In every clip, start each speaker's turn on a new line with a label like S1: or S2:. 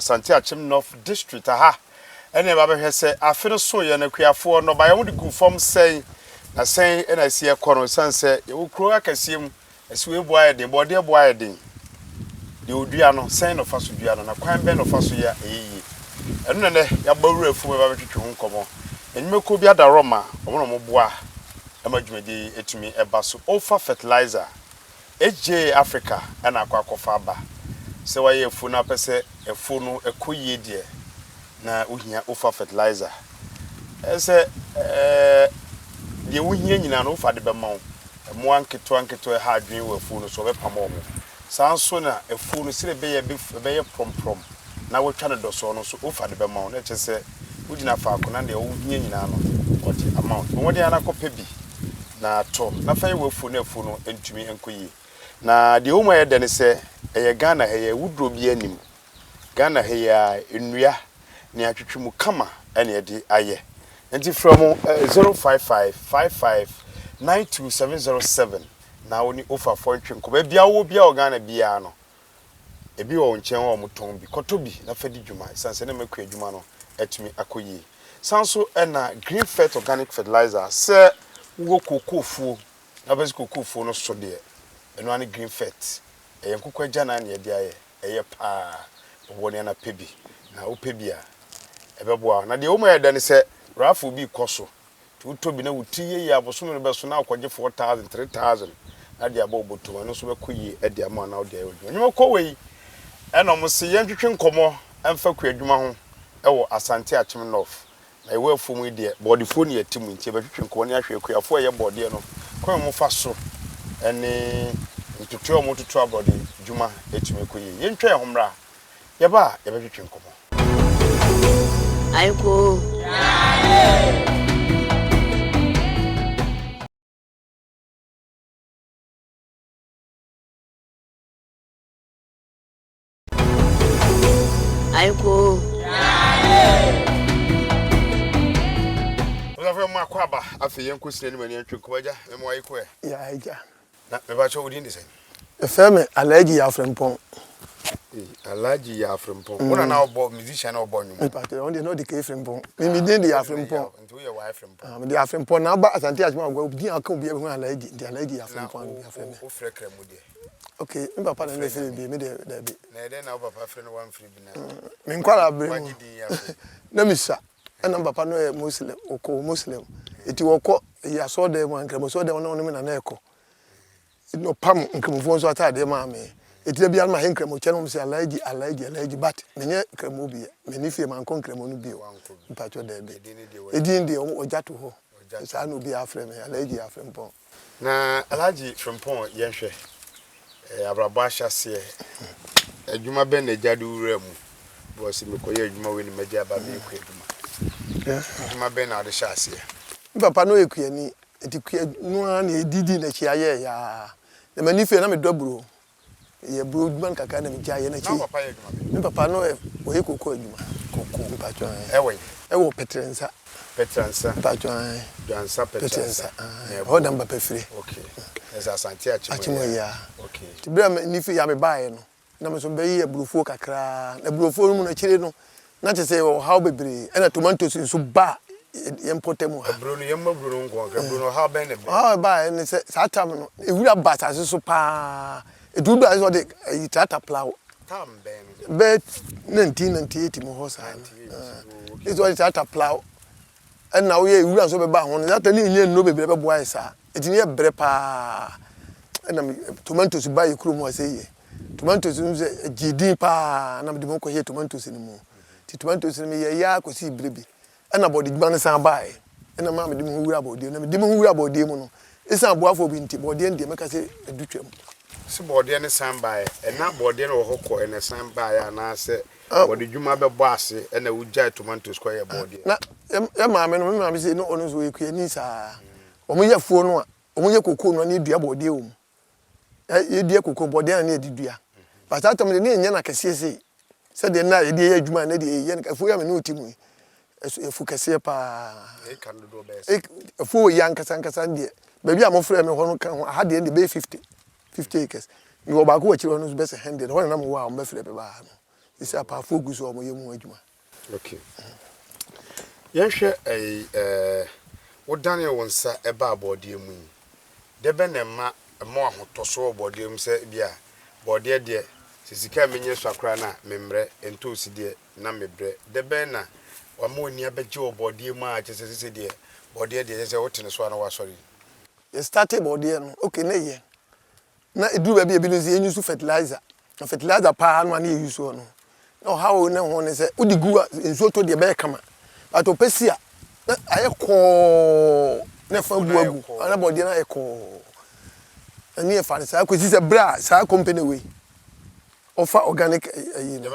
S1: Asante Akyem North District aha ɛne ɛba bɛhwɛ sɛ afe no so yɛ no akuafoɔ nnɔbaeɛ wɔde gu fam sɛn na sɛn na ɛsi ɛkɔ no ɛsiane sɛ yɛwɔ kuro akɛseɛ mu ɛsi wei boa yɛ den bɔɔdeɛ boa yɛ den deɛ ɔdua no sɛn na ɔfa so dua no na kwan bɛn na ɔfa so yɛ a ɛyɛ yie ɛno na nɛ yɛabɔ wura afuom ɛba bɛtwetwe ho nkɔmmɔ nnwumakuo bi adaworoma wɔn na wɔboa ma dwumadie yi ɛtumi ɛba so Ofa Fertilizer HJ Africa na akɔ akɔfa aba. Sɛ wayɛ afuo na wopɛ sɛ afuo no ɛkɔ yie deɛ na wohia Ofa fertilizer. Ɛyɛ sɛ ɛɛ deɛ wohia nyinaa no Ofa de bɛma wo. Mmoa nketewa nketewa ɛha adwene wɔ afuo no so ɔbɛpam wɔn. Saa nso na afuo no sɛdeɛ ɛbɛyɛ ɛbɛyɛ prɔmprɔm na watwa no dɔsɔɔ no nso Ofa de bɛma wo. Na ɛkyerɛ sɛ wogyina faako na deɛ wohia nyinaa no ɔde ama wo. Nti bɔ mmɔden ara na kɔpɛ bi. Na tɔ na fa yɛ w'afuo na afuo no ntumi nkɔ yie. Na deɛ ɛwɔ mu a ɛyɛ dɛ ne sɛ, ɛyɛ Ghana ha yi a, awuduro biara nnim. Ghana ha yi ara, nnua ne atwetwe mu kama na yɛde ayɛ. Nti frɛ wɔn 055 55 92 707 na wo ne Ofafoɔ ntwe nkɔ. Baabi a wowɔ biara wɔ Ghana biara no, Ebi wɔ wo nkyɛn hɔ a wɔtɔn bi. Kɔtɔ bi na fa di dwuma esiane sɛ na ɛma kuadwuma no atumi akɔ yie. San nso na Green Fert Organic Fertilizer, sɛ wowɔ kookoofuo na wopɛ sɛ kookoofuo no so deɛ, ɛno ara ne Green Fert. Ɛyɛ nkokɔ agyanan na yɛde ayɛ. Ɛyɛ pa ara. Bɔ mmɔden na pɛ bi. Na wopɛ bi a, ɛbɛboa wo. Na deɛ ɛwɔ mu a ɛyɛ dɛ ne sɛ, raffle bi rekɔ so. Nti wotɔ bi na wo tiri yɛ yie a, bosome no bɛso na wokɔgye 4000, 3000 na de abɔ wo bɔtɔ mu. Ɛno nso bɛkɔ yie de ama wo na wode ayɛ w'adwuma. Nnwuma kɔ wei ɛna wɔn se yɛntwetwe nkɔmmɔ mfa kuadwuma ho wɔ Asante Akyem North. Na yɛwɔ afuom yi deɛ, bɔɔdefoɔ na yɛte mu nti yɛbɛtwetwe nkɔmmɔ ne ahwɛ akuafoɔ a ɛyɛ bɔɔdeɛ no kwan a wɔfa so ne ntotoeɛ a wɔtoto aborɔde dwuma tumi kɔ yie. Yɛntwa yɛn ho mmra. Yɛba a, yɛbɛtwetwe nkɔmmɔ.
S2: Ayekoo. Ayekoo.
S1: Ɔsafo mu akɔ aba afei yɛnkɔ sini anim ani antwe nkɔmmɔ agya mema wayekoo ɛ.
S3: Ya agya.
S1: Na mepakyɛw wo din de sɛn?
S3: Yɛfrɛ me Alhaji Yaw Frimpong.
S1: Ei, Alhaji Yaw Frimpong. Wo na na wobɔ musician na wobɔ nnwom?
S3: Mepakyɛw, ɔno deɛ na ɔde K Frimpong. Me me din de Yaw Frimpong.
S1: Nti woyɛ Y Frimpong?
S3: Ah, mede Yaw Frimpong. Na aba Asante Akyem Agua, din a ɔka obiara bɛhu Alhaji. Nti Alhaji Yaw Frimpong na obiara frɛ me.
S1: Na wofrɛ Kramu deɛ?
S3: Okay, me papa na na ɛfrɛ me bi, me deɛ daabi.
S1: Na ɛdɛn na wo papa frɛ no wamfrɛ bi na?
S3: Me nkwadaa bere mu,
S1: Wagye din yi afrɛ?
S3: na mesua. Ɛna me papa no yɛ Muslim, ɔkɔ Muslim. Nti wɔkɔ ɛyi asɔɔdan mu a, Nkramofoɔ asɔɔdan mu na ɔne me nana ɛkɔ. Ɛna ɔpam Nkramofoɔ nso ataadeɛ maa me. Ɛti da biara no mahɛ Nkramo kyɛ no wɔn sɛ Alhaji, Alhaji, Alhaji but menyɛ Nkramo bi. M'ani fie mankɔ Nkramo no bio. Mpakyɛ daabi. Edin deɛ wɔgya to hɔ. Saa na obiara frɛ me, Alhaji Afrimpong.
S1: Na Alhaji Frimpong yɛnhwɛ, abrabɔ ahyɛaseɛ, adwuma bɛn na agya de wo wuraa mu? Because mekɔyɛ adwuma wei na magya aba abɛyɛ kuadwuma. Adwuma bɛn na wode hyɛɛ aseɛ?
S3: Me papa no yɛ kuani, nti kua no ara na yɛdidii n'akyi ayɛeɛ ara. Na m'ani fie na medɔ aburo. Meyɛ aburo adwuma no kakra na megyaeɛ. Na
S1: wo papa yɛ adwuma bɛn?
S3: Me papa no ɔyɛ koko adwuma.
S1: Koko?
S3: Mpakyɛ ɛɛ.
S1: Ɛwɔ he?
S3: Ɛwɔ Pɛtrɛnsa.
S1: Pɛtrɛnsa?
S3: Mpakyɛ ɛɛ.
S1: Dwansa Pɛtrɛnsa.
S3: Pɛtrɛnsa ɛɛ. Ɛhɔ na me papa firi.
S1: Okay. Ɛsɛ Asante Akyem
S3: Akyem yi ara.
S1: Okay.
S3: Nti berɛ a m'ani fie a mebaeɛ no, Na me nso mebɛyeyɛ aburofuo kakra. Na aburofuo no mu no, akyire no, na kyerɛ sɛ yɛwɔ ɔhaw bebree. Ɛna tomatoes nso baa yɛn mpɔtam ha.
S1: Aburo no, yɛmmɔ aburo no nko anka. Aburo no, ɔhaw bɛn na ɛbaeɛ?
S3: Ɔhaw a ɛbaeɛ ne sɛ, saa tam no, ewura ba asase so pa ara. Ɛduru berɛ a, ɛsɛ sɛ wɔde ayi tractor plow.
S1: Tam bɛn no?
S3: Bɛyɛ 1998 mu hɔ saa no.
S1: 98, oh, okay.
S3: Ɛsɛ sɛ wɔde tractor plow. Ɛna woyɛ ewura nso bɛba ho no, that time ne yɛnnya nnuro bebree bɛboa yɛ saa. Ɛti ne yɛ brɛ paa. Ɛna tomatoes ba yɛ kurom ha sɛ yie. Tomatoes no sɛ ɛgyee din paa na mede me ho kɔhyɛɛ tomatoes no mu. Nti tomatoes no meyɛeɛ ara kɔsii berɛ bi ɛna bɔɔdedwuma no san baeɛ. Ɛna maa mede me ho wuraa bɔɔdeɛ mu. Na mede me ho wuraa bɔɔdeɛ mu no, ɛsiane aboafoɔ bi nti, bɔɔdeɛ no deɛ mɛka sɛ adu twam.
S1: Sɛ bɔɔdeɛ no san baeɛ, ɛna bɔɔdeɛ no wɔ hɔ kɔ ɛna ɛsan baeɛ anaasɛ bɔɔdedwuma bɛbɔ ase ɛna wogyae tomatoes kɔyɛɛ bɔɔdeɛ?
S3: Na yɛ maame no, me maame sei na ɔno nso ɔyɛ kuani saa. Wɔyɛ afuo no a, wɔyɛ kokoo no a na yɛdua bɔɔdeɛ wɔ mu. Yɛdua koko bɔden a na yɛde dua. But saa tam deɛ na yɛnyɛ no akɛseɛ sei. Sɛdeɛ nnɛ a yɛde yɛ adwuma a nnɛ deɛ yɛyɛ no afuo yi a me ne wo te mu yi, ɛso afu kɛseɛ paa.
S1: Eka no dodoɔ bɛyɛ sɛ?
S3: Afuo wɔ yi ankasa ankasa deɛ, baabi a mofrɛɛ me hɔ no ka ho, aha deɛ deɛ bɛyɛ 50, 50 acres. Mewɔ baako wɔ akyire hɔ no nso bɛsɛ 100, hɔ na na mewɔ a wɔbɛfrɛ me baa ha no. Sɛ apaafoɔ gu so a wɔyɛ mu adwuma.
S1: Okay. Yɛnhwɛ ɛyi ɛɛ wodanee wo nsa ɛbaa bɔɔdeɛ mu yi, dɛ bɛn na ɛma ɛma wo ahotɔsoɔ wɔ bɔɔdeɛ mu sɛ ebi a bɔɔdeɛ deɛ sɛ sika a menya sua koraa no a memmrɛ, ntoosi deɛ na mebrɛ. Dɛ bɛn na wama w'ani abɛgye wɔ bɔɔdeɛ mu a kyerɛ sɛ sesei deɛ bɔɔdeɛ deɛ kyerɛ sɛ wote ne so a na woasɔre yi?
S3: Yɛ startee bɔɔdeɛ no, okay na ɛyɛ. Na ɛduru baabi a ebinom sɛ yɛn use fertilizer na fertilizer paa no a na yɛ use wɔ no na ɔhaw ne ho ne sɛ wode gu a nsuo tɔ deɛ ɛbɛyɛ kama but ɔpɛ si a na ayɛ kɔɔ na ɛfa bu agu na bɔdeɛ no ayɛ kɔɔ ɛne yɛfa no saa kɔsi sɛ berɛ a saa company wei ɔfa organic ayi no.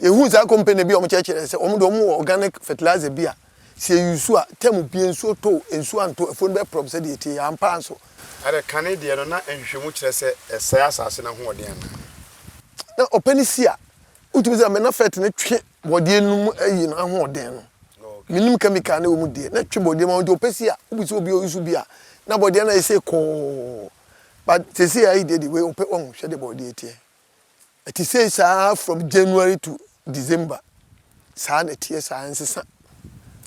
S3: Yɛhuu saa company bi a wɔkyerɛkyerɛ sɛ wɔn de wɔn wɔ organic fertilizer bi a sɛ yɛ use a term bia nsuo tɔ o nsuo antɔ afuo no bɛ prɔm sɛdeɛ ɛteɛ yi ampa ara nso.
S1: Ɛde kane deɛ no na nhwehwɛmu kyerɛ sɛ ɛsɛe asase no ahoɔden anaa?
S3: Na ɔpɛ no si a wotumi sɛ mɛ na fert no twe bɔdeɛ no mu ayi no ahoɔden no menim chemical no wɔ mu deɛ na twe bɔdeɛ mu nti ɔpɛ si a wobisa obi a ɔuse bi a na bɔdeɛ no ayɛ sɛ kɔɔ But seesei ayi deɛ deɛ wei ɔpɛ wahu hwɛ deɛ bɔɔdeɛ teɛ ɛte sei saa from January to December saa na ɛteɛ saa ɛnsesa.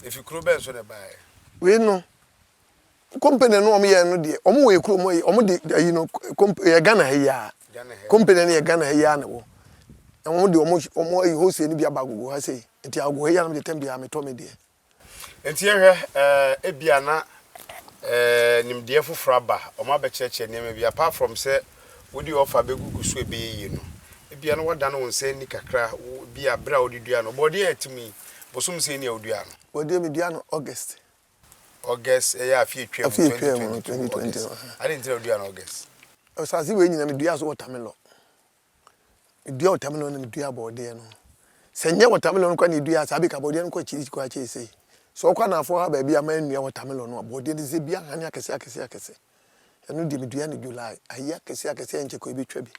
S1: Efi kuro bɛn so na ɛbaeɛ?
S3: Wei no company no wɔn yɛ no deɛ wɔn wɔ yɛ kurom yi wɔn de ayi no comp yɛ Ghana ha yi ara company no yɛ Ghana ha yi ara na ɛwɔ na wɔn de wɔn wɔn ayi wholesale no bi aba agogo ha sei nti agogo ha yi ara na wɔde tɛm biara metɔ me deɛ.
S1: Enti yɛhwɛ eh, ebia na eh, nimdeɛ foforɔ aba, wɔabɛkyerɛkyerɛ nneɛma bi, apart from sɛ wode ɔfa bɛgugu so a ɛbɛyɛ yie no, ebia na woadane wo nsa ani kakra, wo, ebia berɛ a wode dua no, bɔɔdeɛ a ɛte mu yi, bosom sɛn ni a woduaa no?
S3: Bɔɔdeɛ medua no August.
S1: August, ɛyɛ afe a ɛtwaam,
S3: Afe a ɛtwaam no,
S1: 2022
S3: 2020
S1: August.
S3: no, aha.
S1: Adɛn nti na woduaa no August?
S3: Asase wei nyinaa meduaa so watermelon. Medua watermelon na medua borɔdeɛ no. Sɛ nyɛ watermelon no koraa na edua a, saa bi ka borɔdeɛ no kɔ akyiri koraa kyɛn sei. Sɛ wokɔ anaafoɔ ha baabi a mannua watermelon no a, borɔdeɛ no sɛ bi ahane akɛseɛ akɛseɛ akɛse. Ɛno deɛ medua no July. Ayi akɛseɛ akɛseɛ a ɛnkyɛ koraa ɛbɛtwa bi.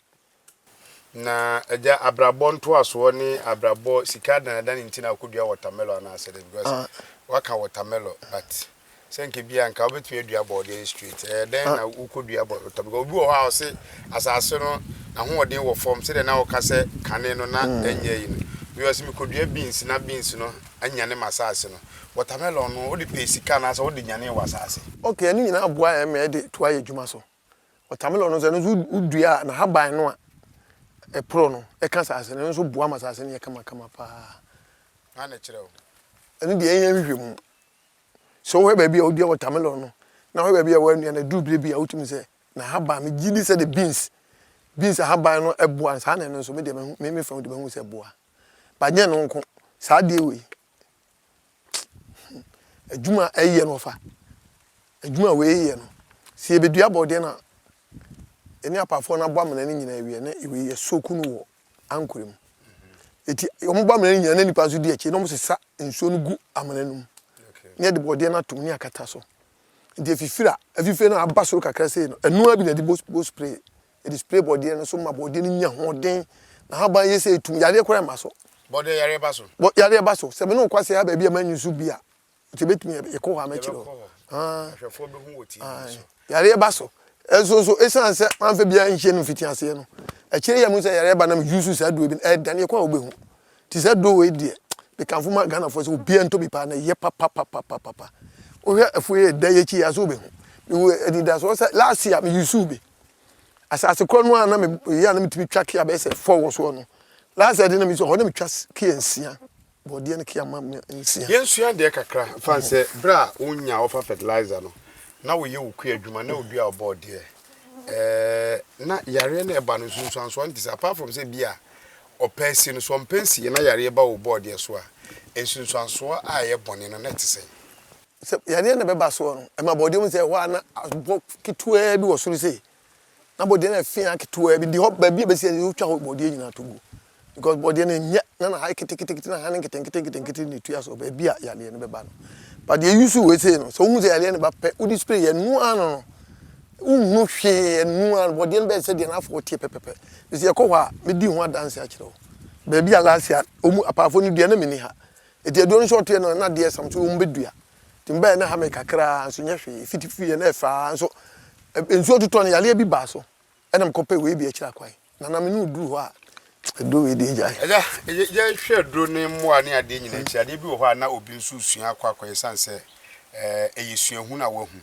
S1: Na agya abrabɔ ntoasoɔ ne abrabɔ sika adanadane nti na wokɔdua watermelon anaasɛ dɛn because waka watermelon but Sɛ nka bi a nka wobɛtumi adua bɔɔdeɛ no straight. Ɛyɛ dɛn na wokɔdua bɔɔdeɛ? Because obi wɔ hɔ a ɔse asase no n'ahoɔden wɔ fam sɛdeɛ na woka sɛ kane no na ɛnyɛ yi no. Obi wɔ hɔ ɔse mekɔdua beans na beans no anyane m'asase no. Watermelon no wode pɛɛ sika anaasɛ wode nyanee w'asase?
S3: Ok, ɛno nyinaa boa yɛn ma yɛde toa yɛn adwuma so. Watermelon no nso, ɛno nso wodua a, n'ahaban no a ɛporɔ no ɛka asase no, ɛno nso boa ma asase no yɛ kamakama paa.
S1: Hwan na ɛkyerɛ wo?
S3: Ɛno deɛ ɛnyɛ nhwehwɛmu. Sɛ wohwɛ baabi a wodua watermelon no na wohwɛ baabi a wɔanua no, ɛduru berɛ bi a wotumi sɛ n'ahaban, megye di sɛ de beans, beans ahaban no boa no, saa na ɛno nso me deɛ mahu, me me fam de mahu sɛ ɛboa. But nyɛ ɛno nko, saa adeɛ wei, adwuma a ɛyɛ no ɔfa, adwuma a wei yɛ no, sɛ yɛbɛdua bɔɔdeɛ no a, yɛne apaafoɔ no abɔ amena no nyinaa awie na wei yɛsoku no wɔ ankorɛ mu. Eti wɔn bɔ amena no nyinaa na nipa nso di akyire na wɔn sesa nsuo no gu amena no mu na yɛde bɔdeɛ no atom ne akata so. Nti efifiri a afifire no aba soro kakra sei no ɛno ara bi na yɛde bɔ bɔ spray yɛde spray bɔdeɛ no so ma bɔdeɛ no nya hoɔden na ahaban yɛ sɛ etum yareɛ koraa mma so.
S1: Bɔdeɛ yareɛ ba so.
S3: Bɔ yareɛ ba so sɛ me ne wo kɔ ase ha baabi a manyi so bi a Nti ebetumi yɛkɔ hɔ a mɛkyerɛ
S1: wo. Ahwɛfoɔ bɛhu wɔ TV so.
S3: Yareɛ ba so. Ɛnso nso ɛsiane sɛ mamfa biara nhyɛ no mfitiaseɛ no, akyire yi a mehu sɛ yareɛ ba na me use saa aduro bi no, ɛdane ɛkwan a wobɛhu. Nti saa aduro wei deɛ, mekamfo ma Ghanafoɔ sɛ obiara ntɔ bi paa na ɛyɛ papapapapapa. Wohwɛ afuo yi a ɛda yi akyi yi a, so wobɛhu. Mewɔ anidasoɔ sɛ last year me use bi. Asase korɔ no a na meyɛ a na metumi twa kea bɛyɛ sɛ four wɔ soɔ no, last year de na me use hɔ na metwa kea nsia. Bɔdeɛ no kea ma me nsia.
S1: Yɛnsua adeɛ kakra mfa nsɛ berɛ a wonya wɔfa fertilizer no na woyɛ wo kua adwuma na wodua wo bɔɔdeɛ ɛɛ na yareɛ no ɛba no nsunsuansoɔ no te sɛ apart from sɛ bi a ɔpɛ asi no so ɔmpɛ nsiiɛ na yareɛ ba wo bɔɔdeɛ so a nsunsuansoɔ a ɛyɛ bɔne no na ɛte sɛn?
S3: Sɛ yareɛ na ɛbɛba soɔ no ɛma bɔɔdeɛ mu sɛ ɛhɔ a na abɔ ketewaa bi wɔ soro sei na bɔdeɛ no ɛfea ketewaa bi di hɔ baabi a bɛsi ɛsɛ wotwa hɔ bɔdeɛ nyinaa to gu because bɔdeɛ no nyɛ na na ha ketekete na ha no nketenkete nketenkete na etua so baabi a yadeɛ no bɛba no but deɛ yusu wei sei no sɛ wohu sɛ yadeɛ no ba pɛ wode spray yɛ noa no no wonhunu hwee ɛnoa no bɔdeɛ no bɛyɛ sɛ deɛ n'afɔ teɛ pɛpɛpɛ bɛsi yɛkɔ hɔ a medi ho adanse akyerɛ wo baabi a last year ɔmu apaafo no dua na menni ha ɛti aduo no nso ɔtoɛ no na adeɛ sam so wɔn bɛdua Nti mebaeɛ na ɛha me kakra nso nyɛ hwee. Ɛfitifiiɛ na ɛfɛ ara nso nsuo totɔ no yareɛ bi baa so ɛna mekɔpɛ wei bi akyiri akwan. Na na me ne wo duru hɔ a Aduro wei deɛ gyae.
S1: Agya, yɛhwɛ aduro ne mmoa ne adeɛ nyinaa akyi, adeɛ bi wɔ hɔ a na obi nso resua akɔ akɔyɛ ɛsiane sɛ ɛyɛ suahunu a wahu.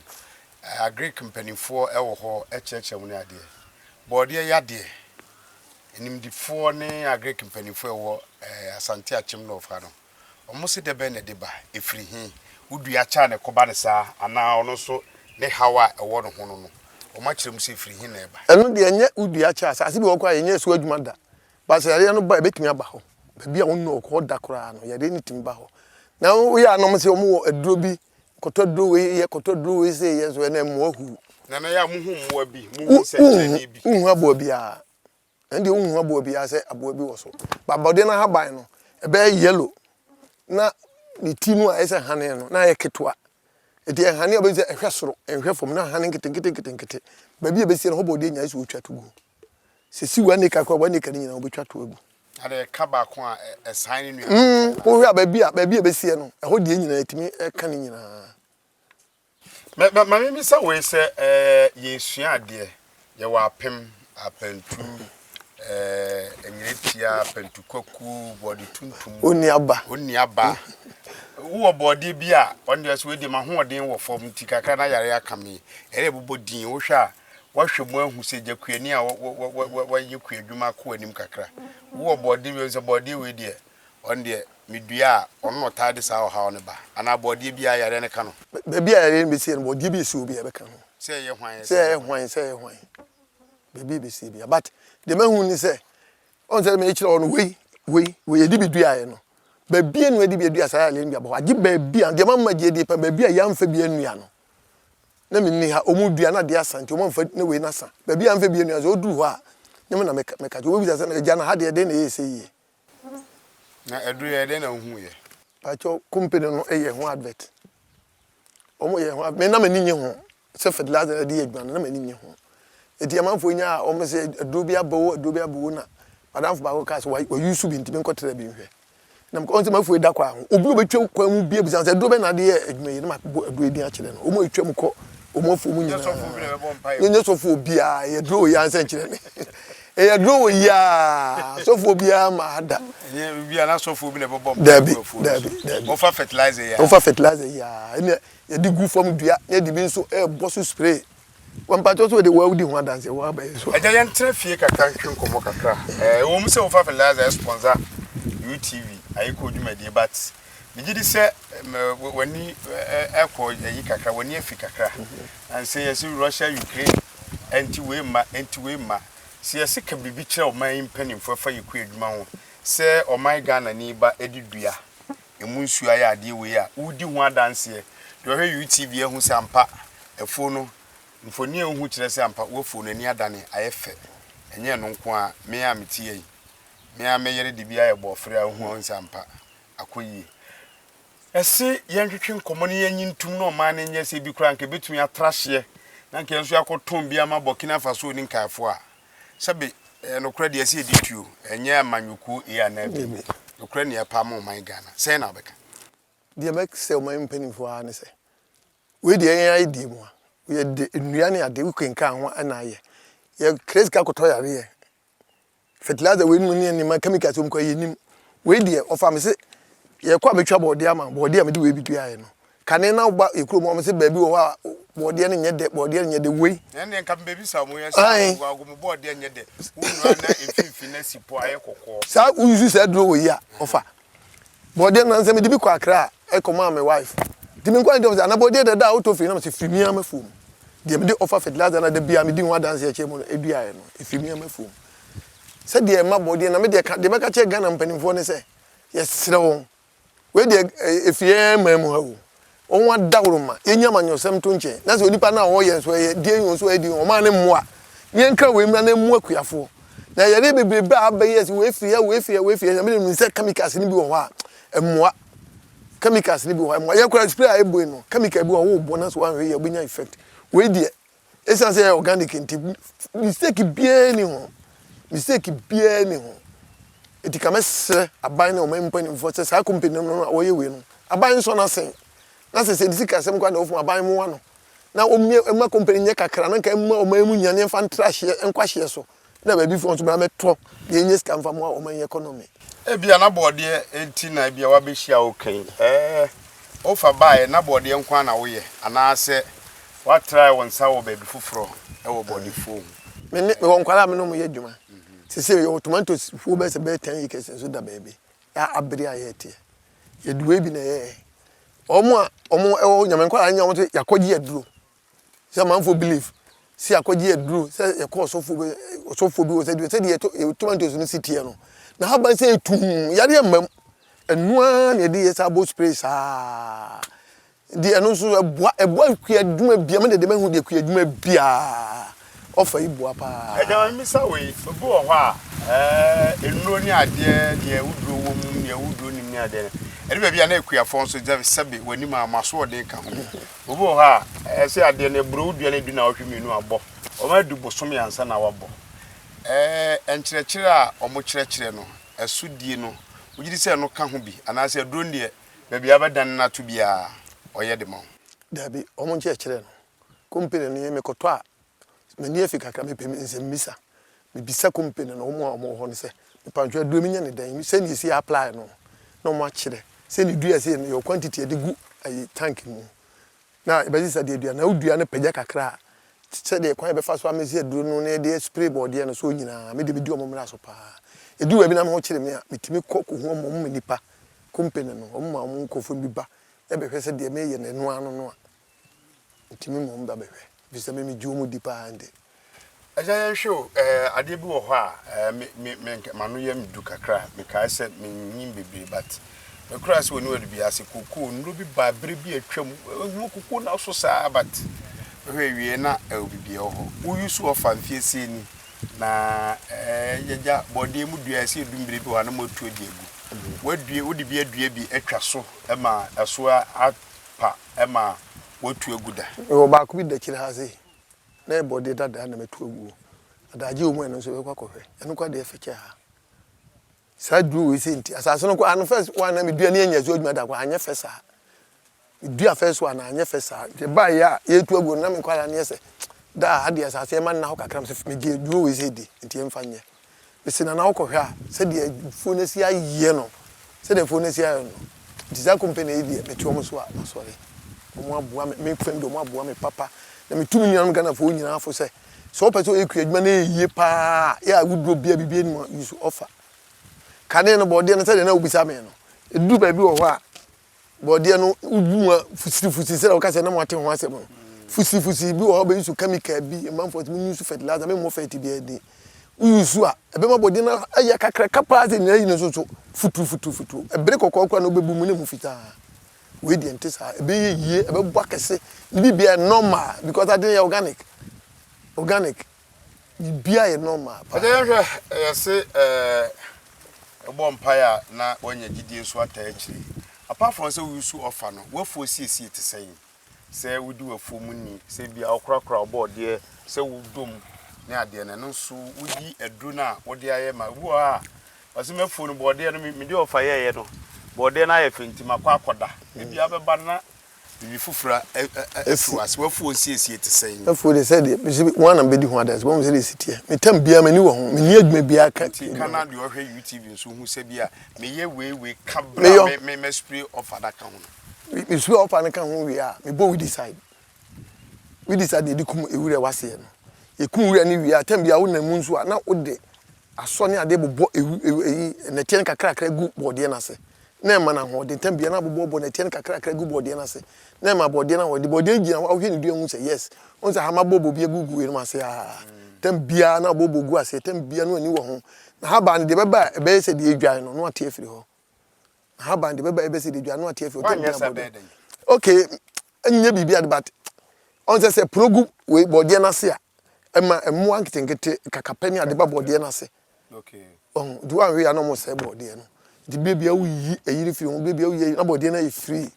S1: Agric mpanimfoɔ wɔ hɔ kyerɛkyerɛ mu ne adeɛ. Bɔɔdeɛ yadeɛ, animdefoɔ ne Agric mpanimfoɔ a ɛwɔ Asante Akyem North ha no, Wɔn se dɛbɛn na ɛde ba? Ɛfiri he? Wo dua kyɛ a na ɛkɔba no saa anaa ɔno nso ne haw a ɛwɔ ne ho no no, wɔn akyerɛ mu sɛ ɛfiri he na ɛba?
S3: Ɛno deɛ ɛnyɛ wo dua kyɛ a, asase bi wɔ hɔ koraa a yɛnyɛɛ so adwuma da, but sɛ yareɛ no ba a ɛbɛtumi aba hɔ. Baabi a wonnɔɔ hɔ da koraa no, yareɛ no tumi ba hɔ. Na woyɛ a na wɔn se wɔn wɔ aduro bi, kɔtɔ aduro wei yɛ, kɔtɔ aduro wei sei yɛ nso ɛno ɛmmoa huu.
S1: Nana yɛ a mohu mmoa bi, mohu nsɛnkyerɛnne bi?
S3: Wonhu aboa biara. Ɛno deɛ wonhu aboa biara sɛ aboa bi wɔ so. But abɔdeɛ no ahaban no, ɛbɛyɛ yellow na ne ti no a ɛyɛ sɛ hane no na ayɛ ketewa. Nti ɛhane a wobɛhu sɛ ɛhwɛ soro, ɛnhwɛ fam na hane nketenkete nketenkete. Baabi a ɛbɛsie no hɔ bɔdeɛ nyinaa ayɛ sɛ wɔtwa to gu. Sɛ ɛsi one acre koraa a, one acre no nyinaa wɔbɛtwa to agu.
S1: Na deɛ ɛka baako a ɛsan ne nua no nkae.
S3: Wohwɛ a baabi a baabi a ɛbɛsie no, ɛhɔ deɛ nyinaa ɛtumi ka ne nyinaa.
S1: Ma ma ma memmisa wei sɛ ɛɛ yɛresua adeɛ, yɛwɔ apem, apantu, ɛɛ nyeretia, apantu kwakuo, bɔɔde tuntum.
S3: Onni aba.
S1: Onni aba. Wowɔ bɔɔdeɛ bi a ɔno deɛ sɛ wei deɛ m'ahoɔden wɔ fam nti kakra na yare aka me. Ɛyɛ bobɔ din wohwɛ a woahwɛ mu ahu sɛ gya kuani a wayɛ kuadwuma akɔ anim kakra. Wowɔ bɔɔdeɛ bi sɛ bɔɔdeɛ wei deɛ Ɔno deɛ, medua a, ɔno na ɔtaa de saa ɔhaw no ba. Anaa bɔɔdeɛ biara, yareɛ no ka no.
S3: Baabi a yareɛ no bɛsie no, bɔɔdeɛ bi ɛsi hɔ biara, ɛbɛka ho.
S1: Sɛ ɛyɛ hwan,
S3: sɛ ɛyɛ hwan, sɛ ɛyɛ hwan. Baabi a ɛbɛsie biara. But deɛ mahu ne sɛ, ɔn sɛ mekyerɛ hɔ no, wei, wei, wei yɛde bi duaeɛ no, baabi a yɛde bi adua saa yareɛ no bi aba hɔ. Agye baabi a, deɛ mama gye die paa, baabi a yɛamfa bi annua no, na menni ha, wɔn dua na adeɛ asa nti wɔn amfa na wei no asa. Baabi a yɛamfa bi annua no, sɛ ɔduru hɔ a, nyɛ me na meka, meka kyerɛ, wɔbɛbisa sɛ, agya na ha deɛ ɛdeɛn na ɛyɛ sɛ yie?
S1: Na ɛduru yɛ dɛn na wohu yɛ?
S3: Pakyɛw company no yɛ ho advert. Wɔn yɛ ho advert. Me na m'ani nye ho sɛ fertilizer na ɛde yɛ adwuma no na m'ani nye ho. Eti amanfoɔ nya a wɔn sɛ aduro bi aba o aduro bi aba o na madamfo baako kaa sɛ wa use bi nti menkɔ tra bi nhwɛ. Na mekɔ sɛ mafuo da kwan ho. Obi a obetwa kwan mu bi abisa sɛ aduro bɛn na ade yɛ adwuma yi na mabɔ aduro yi din akyerɛ no. Wɔn a etwa mu kɔ wɔn afuo mu nyinaa. Nyɛ sɔfo obiara yɛ aduro wɔ yi ansa nkyerɛ me. Ɛyɛ duro wɔ yi aa sɔfoɔ biara ma ha da.
S1: Ɛnyɛ bi a na sɔfoɔ bi na ɛbɛbɔ mpaeɛ
S3: Dabi
S1: gu afuo no
S3: dabi
S1: so.
S3: dabi.
S1: Wɔfa fertilizer yi aa.
S3: Wɔfa fertilizer yi aa ɛna yɛde gu fam dua na yɛde bi nso ɛrebɔ so spray. Wɔ mpakyɛw sɛ wɔde wɔadi ho adanseɛ wɔ aba yi so.
S1: Agya yɛntena fie kakra ntwe nkɔmmɔ kakra. Ɛwɔ mu sɛ wofa fertilizer sponsor UTV ayekoo dwumadie but megye di sɛ w'ani ɛkɔ ayi kakra, w'ani afi kakra. Ansɛ yɛse Russia Ukraine ɛnti wei mma ɛnti wei mma. Sɛ yɛse ka biribi kyerɛ ɔman yi mpaninfoɔ ɛfa yɛ kua adwuma ho sɛ ɔman Ghana ni ba ɛde dua ɛmu nsuo ayɛ adeɛ wei a wodi ho adanseɛ deɛ ɔhwɛ UTV ahu sɛ ampa afuo no mfoni a wohu kyerɛ sɛ ampa w'afuo no ani adane ayɛ fɛ ɛnyɛ ɛno nko ara me a mete ha yi me ara me yere de bi ayɛ bɔɔfere a wohu a wohu sɛ ampa akɔ yie. Ɛse yɛntwetwe nkɔmmɔ na yɛnyi ntom na ɔman no nyɛ sɛ ebi koraa anka ebetumi atra hyeɛ na anka yɛn nso yɛakɔtɔn bi ama Burkina Faso ne nkaefoɔ a, sɛbe ɛyɛ nokorɛ deɛ ɛsɛ yɛdi tuo, ɛnyɛ amanyɔkuo A anaa B. Nokorɛ ne yɛpɛ ama ɔman Ghana. Sɛn na wobɛka?
S3: Deɛ mɛsɛ ɔman mpanimfoɔ ara ne sɛ, wei deɛ yɛn ayɛ die mu a, yɛde nnua ne ade wokenkan ho na ayɛ. Yɛkra sika kɔtɔ yareɛ Fertilizer wei nom ne nneɛma chemicals wɔm kɔ yɛnim. Wei deɛ ɔfa me se yɛkɔ a mɛtwa bɔɔdeɛ ama bɔɔdeɛ a mede wei bi duaeɛ no. Kane na woba yɛ kurom wɔn se baabi wɔ hɔ a bɔɔdeɛ no nyɛ dɛ bɔɔdeɛ no nyɛ dɛ wei.
S1: Ɛn deɛ nka mbɛbisa wɔn yɛ sɛ wɔn bɔɔdeɛ nyɛ dɛ wonua na mfimfini na si po ayɛ kɔkɔɔ.
S3: Saa woyusu saa aduro wei a ɔfa Bɔɔdeɛ no nansɛ mede bi kɔ Accra kɔ maa me wife nti me nkɔ ne sɛ ana bɔɔdeɛ dada a wotɔ firi na mese firi me ara m'afuo mu deɛ mede ɔfa fertilizer na da biara medi ho adanseɛ kyerɛ mu no eduaeɛ no ɛfiri me ara m'afuo mu sɛdeɛ ɛma bɔɔdeɛ na medeɛ ka deɛ mɛka kyerɛ Ghana mpanimfoɔ ne sɛ yɛsrɛ wɔn wei deɛ ɛfiri yɛn man mu ha o Wɔn adaworoma, yɛnyi amanyɔsɛm nto nkyɛn, na sɛ onipa no a ɔreyɛ nso ɛyɛ deɛ yi nso ɛyɛ deɛ yi, ɔmaa no mmoa. Na yɛnkra wei mmra na ɛmmoa akuafoɔ. Na yareɛ bebrebe a aba yi a sɛ wei firi ha, wei firi ha, wei firi ha, na menim sɛ chemicals no bi wɔ hɔ a, ɛmmoa. Chemicals no bi wɔ hɔ a, ɛmmoa. Yɛn koraa spray a ɛbɔ yi no, chemical bi wɔ hɔ a wobɔ na sɛ woanhwɛ yie a wobɛnya effect. Wei deɛ, ɛsiane sɛ ɛyɛ organic nti, mistake biara nni ho. Mistake biara nni ho. Enti ka mɛsrɛ aban ne ɔman mpanimfoɔ sɛ saa company no a wɔyɛ wei no, aban nsɔ n'asen. Na sɛ sɛ yɛde sikasɛm koraa na ɛwɔ fam a, aban mmoa no. Na wɔmmue mma company nyɛ kakra na nka ɛmma ɔman mu nyinaa na yɛmfa ntra hyeɛ, nkɔ ahyeɛ so. Na baabifoɔ nso bra mɛtɔ na yɛnyɛ sika mfa mmoa ɔman yi economy.
S1: Ebia na bɔɔdeɛ nti na ebia wabɛhyia wo kan. Ɛɛ, wofa baeɛ na bɔɔdeɛ nko ara na woyɛ anaasɛ woatrae wo nsa wɔ baabi foforɔ wɔ bɔɔdefuo ho?
S3: Me ne, mewɔ nkwadaa a me ne wɔn yɛ adwuma. Seesei yɛwɔ tomatoes fuo bɛyɛ sɛ bɛyɛ ten acres nso da baabi a abere a yɛreteɛ. Yɛde wei bi na ɛyɛɛ. Wɔn a wɔn wɔ hɔ, Nyame nkwadaa nyɛ wɔn sɛ yɛakɔgye aduro. Sɛ amanfoɔ believe sɛ yɛakɔgye aduro sɛ yɛkɔ ɔsɔfoɔ bi ɔsɔfoɔ bi wɔ sɛ sɛdeɛ yɛtɔ yɛ tomatoes no si teɛ no na haban sɛ etum yareɛ mma mu ɛno ara na yɛde yɛ saa bɔ spray saa nti ɛno nso ɛboa ɛboa kua adwuma bia me de de mahu deɛ kua adwuma biara ɔfa yi boa paa.
S1: Ɛgya ma misa wei obi wɔ hɔ a ɛɛ nnuro ne adeɛ deɛ woduro wɔ mu deɛ woduro nim ne adeɛ no ɛde baabi a na akuafoɔ nso sɛbe w'anim a mo asoɔden ka ho Obi wɔ hɔ a, ɛyɛ sɛ adeɛ no aburo wodua no adu nnawɔtwe mmienu a abɔ. Wɔadu bosome ansa na wabɔ. Ɛɛ nkyerɛkyerɛ a wɔkyerɛkyerɛ no, ɛso die no, wogye di sɛ ɛno ka ho bi? Anaasɛ aduro no deɛ, baabi a wobɛdane no ato biara, wɔyɛ de ma wo?
S3: Dabi, wɔn nkyerɛkyerɛ no, kompene no yɛ mekɔtɔ a, m'ani afi kakra, mepɛ nsɛmmisa. Mebisa kompene no, wɔn a wɔwɔ hɔ no sɛ, mepantwo aduro menya no dɛn? Sɛnea yɛsi apply no, na wɔakyerɛ. Sɛnea dua sei no, yɛwɔ quantity a yɛde gu ayi tank mu na yɛbɛsesa de adua. Na wodua no pagya kakra a, sɛdeɛ kwan a yɛbɛfa so amese aduro no na yɛde spray bɔɔdeɛ no so nyinaa, me deɛ medi wɔn mmara so paa. Ɛduru baabi na me ho kyere me a, metumi kɔ kɔhu wɔn, wɔn ma nnipa, company no, wɔn ma wɔn nkurɔfoɔ no bi ba bɛhwɛ sɛ deɛ meyɛ no ɛno ara no no a. Metumi mmom ba bɛhwɛ, efisɛ me megye wɔn di paa nti.
S1: Agya yɛnhwɛ o, eh, adeɛ bi wɔ hɔ a, eh, me, me, me, m'ano yɛ me du kakra, mekae sɛ menyin bebree but mekura sɛ wɔni wadu bi ase, kokoo, nnuro bi baa berɛ bi atwam, ehu kokoo na so saa but mehwɛ awie na ɛwɔ biribi wɔ hɔ. Wo use ɔfa mfie sie ni, na eh, yɛgya bɔdeɛ mu dua ɛsɛ yɛdu mmerɛ bi wɔ hɔ a na moatu adi agu. Wadue, wode bi adua bi atwa so ma ɛso apa ma woatu agu da.
S3: Mewɔ baako bi da akyire ha sei, na ɛyɛ bɔdeɛ dada na matu aguo. Adagyeɛ wɔ mu a ɛno nso yɛbɛkɔ akɔhwɛ. Ɛno koraa deɛ ɛfɛ kyɛn ha. Saa duro wei sei nti, asase no koraa no first one na medua ne anya so adwuma da koraa anyɛ fɛ saa. Medua first one na anyɛ fɛ saa. Nti ɛbaeɛ a yɛretu aguo no na me nkwadaa no yɛ sɛ daa ha deɛ asase ɛma nna hɔ kakra mesɛ megye duro wei sei di nti yɛmfa nyɛ. Mese Nana wokɔhwɛ a sɛdeɛ afuo no asi ayɛ no, sɛdeɛ afuo no asi ayɛ no, nti saa company yi deɛ mete wɔn so a masɔre. Wɔn aboa me, me fam deɛ wɔn aboa me papa. Na metu me nuanom Ghanafoɔ nyinaa fo sɛ, sɛ wopɛ sɛ woyɛ kua adwuma na ɛyɛ yie paa a, yɛ a woduro bia biribi anim a, use offer. Kane no bɔɔdeɛ no sɛdeɛ na wobisa me no, ɛduru baabi wɔ hɔ a, Borɔdeɛ no wobu mu a fusirifusiri sɛdeɛ woka sɛ na moate ho asɛm no fusirifusiri bi wɔ hɔ bɛyi so chemical bi mmanfoɔ sɛ monyi so fertilizer memmɔ ferti biara din woyi so a ɛbɛma borɔdeɛ no ayɛ kakraka paa sɛ nyina yi no nso so futuru futuru futuru ɛbere kɔkɔɔ koraa na wobɛbu mu na mu fitaa wei deɛ nte saa ɛbɛyɛ yie ɛbɛbɔ akɛse ne biribiara normal because ade no yɛ organic organic Biribiara yɛ normal paa.
S1: Ɛdeɛ yɛnhwɛ yɛse wobɔ mpaeɛ a na woanya gyidie nso ataa akyire. Apart from sɛ wo use ɔfa no, w'afuo siesie te sɛn? Sɛ wodi w'afuo mu ni, sɛ ebia wokorakora wo bɔɔdeɛ, sɛ wodɔ mu ne adeɛ no, ɛno nso woyi aduro no a wode ayɛ ma. Obi wɔ hɔ a, ɔse m'afuo no bɔɔdeɛ no mede ɔfa yɛeɛ no, bɔɔdeɛ no ayɛ fɛ nti makɔ akɔda. Ebia wobɛba no na Biribi foforɔ afi w'ase. W'afuo nsiesie te sɛn?
S3: M'afuo deɛ sɛdeɛ mesi wɔn na mebɛdi ho adanse wɔn sɛdeɛ esi teɛ. Me tam biara m'ani wɔ ho. Menni adwuma biara ka.
S1: Nti ka na deɛ ɔhwɛ UTV nso hu sɛ bi a meyɛ wei wei ka berɛ a me me spray offer no aka ho
S3: no. Me spray offer no ka ho wie a mebɔ weedicide. Weedicide na yɛde kum ewura ɛwɔ aseɛ no. Yɛkum wura no wie a tam biara wonam mu nso a na wode asɔ ne adeɛ bobɔ ewu ewu eyi nnɛteɛ no kakrakra gu bɔɔdeɛ no ase na ɛma no ahoɔden. Tam biara na abobɔbɔ nnɛteɛ no kakrakra gu bɔɔdeɛ no ase na ɛma bɔɔdeɛ no ahoɔden. Bɔɔdeɛ no gyina hɔ a wohwɛ ne dua hu sɛ yes, wohu sɛ ahama bɔbɔ bi agugu weinom ase aa. Tam biara na abobɔ gu aseɛ, tam biara na w'ani wɔ ho. Na haban no deɛ ɛbɛba a ɛbɛyɛ sɛ deɛ ɛdwan no na wate afiri hɔ. Na haban deɛ ɛbɛba a ɛbɛyɛ sɛ deɛ ɛdwan no na wate afiri hɔ. Tam
S1: Woanyɛ
S3: biara
S1: saa
S3: bɔɔdeɛ.
S1: bɛyɛ dɛn?
S3: Okay, ɛnyɛ biribi ade but ɔn sɛ sɛ pono gu wei bɔɔdeɛ no ase a Ɛma mmoa nketenkete, kakapɛ ne ade ba bɔɔdeɛ no ase. Ɔho, nti woanhwɛ yie a na wɔsɛe bɔɔdeɛ no. Nti berɛ biara woyiyi ayiri firi ho, berɛ biara woyiyi ayiri na bɔɔdeɛ no ayɛ free.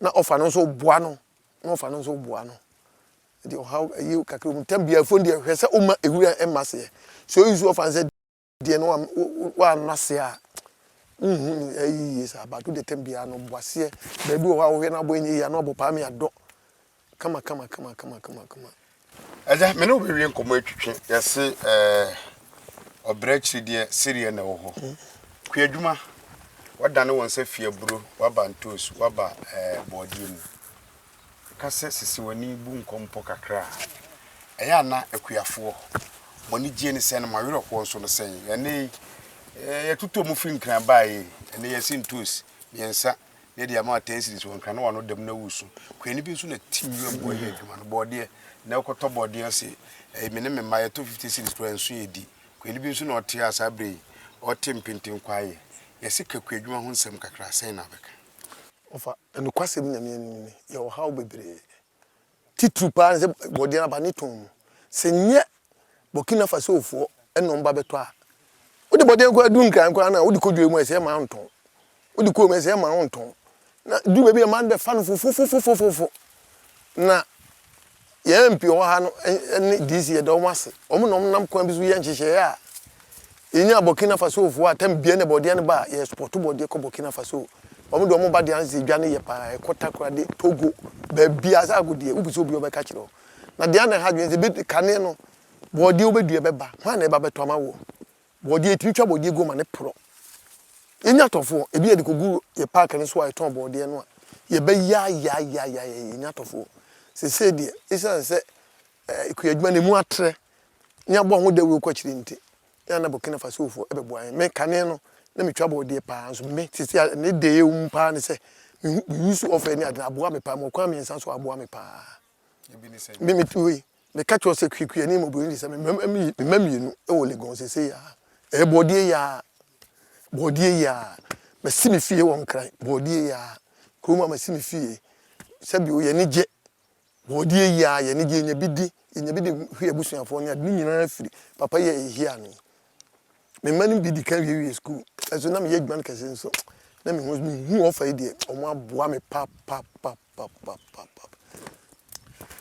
S3: Na ɔfa no nso woboa no, na ɔfa no nso woboa no. Nti ɔhaw ayi kakra wɔ mu. Tam biara afuo no deɛ hwɛ sɛ womma ewura mma aseɛ. Sɛ woyi so ɔfa no sɛ deɛ no woanɔ ase a, wonhu no ayi yie saa. But wode tam biara no bɔ aseɛ. Baabi wɔ hɔ a wohwɛ na abɔ ɛnyɛ yie a na wabɔ paa me adɔ kama kama kama kama kama kama.
S1: Agya, me ne wo bɛwie nkɔmmɔ atwitwe. Yɛse eh, ɔbrɛ akyiri deɛ sereɛ na ɛwɔ hɔ. Kuadwuma, woadane wo nsa fi aburo, woaba ntoos, woaba eh, bɔɔdeɛ mu. Ka sɛ sisi w'ani bu nkɔmpɔ kakra a, ɛyɛ a na akuafoɔ, mo ani gyeɛ ne sɛn na mo awerɛhoɔ nso no sɛn? Ɛnnɛ yi, eh, yɛtotɔ mu firi Nkran baeɛ yi, ɛnnɛ yɛse ntoos mmiɛnsa na yɛde ama ten cedis wɔ Nkran na w'ano da mu na wusu. Kuani bi nso na ti nwura mu ɔyɛ adwuma no, bɔɔdeɛ, na wokɔtɔ bɔɔdeɛ ɔse, eh, me ne me mma yɛtɔ 50 cedis koraa nso yɛdi. Kuani bi nso na ɔte a saa berɛ yi, ɔte mpentenkwa ayɛ. Yɛse ka kuadwuma ho nsɛm kakra, sɛn na wobɛka?
S3: Ɔfa, nokwasɛm Nyame anim ni, yɛwɔ haw bebree. Titiriw paa ne sɛ borɔdeɛ no aba ne tɔn mu. Sɛ nyɛ Burkina Fasofoɔ na wɔn ba bɛtɔ a, wode borɔdeɛ no koraa du Nkran koraa no a, wode kɔ dwa mu a, ɛsɛ ma wontɔn. Wode kɔ mu a, ɛsɛ ma wontɔn. Na du baabi a mmaa no bɛfa no fofofofofofo. Na Yɛn MP wɔ ha no ne DC yɛda wɔn ase. Wɔn na wɔnam kwan bi so yɛ nhyehyɛeɛ a yɛnya Burkina Faso foɔ a tam bia na bɔdeɛ no ba a yɛ export bɔdeɛ kɔ Burkina Faso. Wɔn de wɔn ba deɛ anse dwa no yɛ paa ɛkɔ Takoradi, Togo, baabi a sɛ agodeɛ wobisa obi ɔbɛka kyerɛ wo. Na deɛ na ɛha adwene sɛ bɛ kane no bɔdeɛ wobɛdua bɛba hwan na ɛba bɛtɔ ama woɔ? Bɔɔdeɛ, yɛtumi twa bɔɔdeɛ gu ma no porɔ. Yɛnya atɔfoɔ, ebi yɛde kɔgu yɛ park no so a yɛtɔn bɔɔdeɛ no a, yɛbɛyaayaayaayaa yɛnya atɔfoɔ. Seesei deɛ, ɛsiane sɛ eh, kuadwuma no emu atrɛ ne abɔ ho dawuro kɔ akyiri nti, na na Burkina Fasofoɔ bɛboa yɛn. Me kane no, na metwa bɔɔdeɛ paa, nso me seesei a ne deɛ ɛwɔ mu paa ne sɛ, mehu me use ɔfɛ ne ade no aboa me paa, mewɔ kwan mmiɛnsa so a aboa me paa.
S1: Ebi ne sɛn?
S3: Me mete hɔ yi, Meka kyerɛ wo sɛ kuakuani mmɔborɔni de sɛ me mma me mma mmienu wɔ Legon seesei ara. Ɛyɛ bɔɔdeɛ yi ara, bɔɔdeɛ yi ara. Masi me fie wɔ Nkran, bɔɔdeɛ yi ara. Kurom a masi me fie. Sɛbi o, yɛn ani gye. Bɔɔdeɛ yi ara, yɛn ani gye. Yɛnya bi di, yɛnya bi de hwɛ yɛn abusuafoɔ ne ade. Ne nyinaa firi papa yi a yɛhia no yi. Me mma no bi di kan wiewie sukuu, nso na meyɛ adwuma no kɛse nso na mehu mehu ɔfa yi deɛ wɔaboa me papapapa. Papapapap.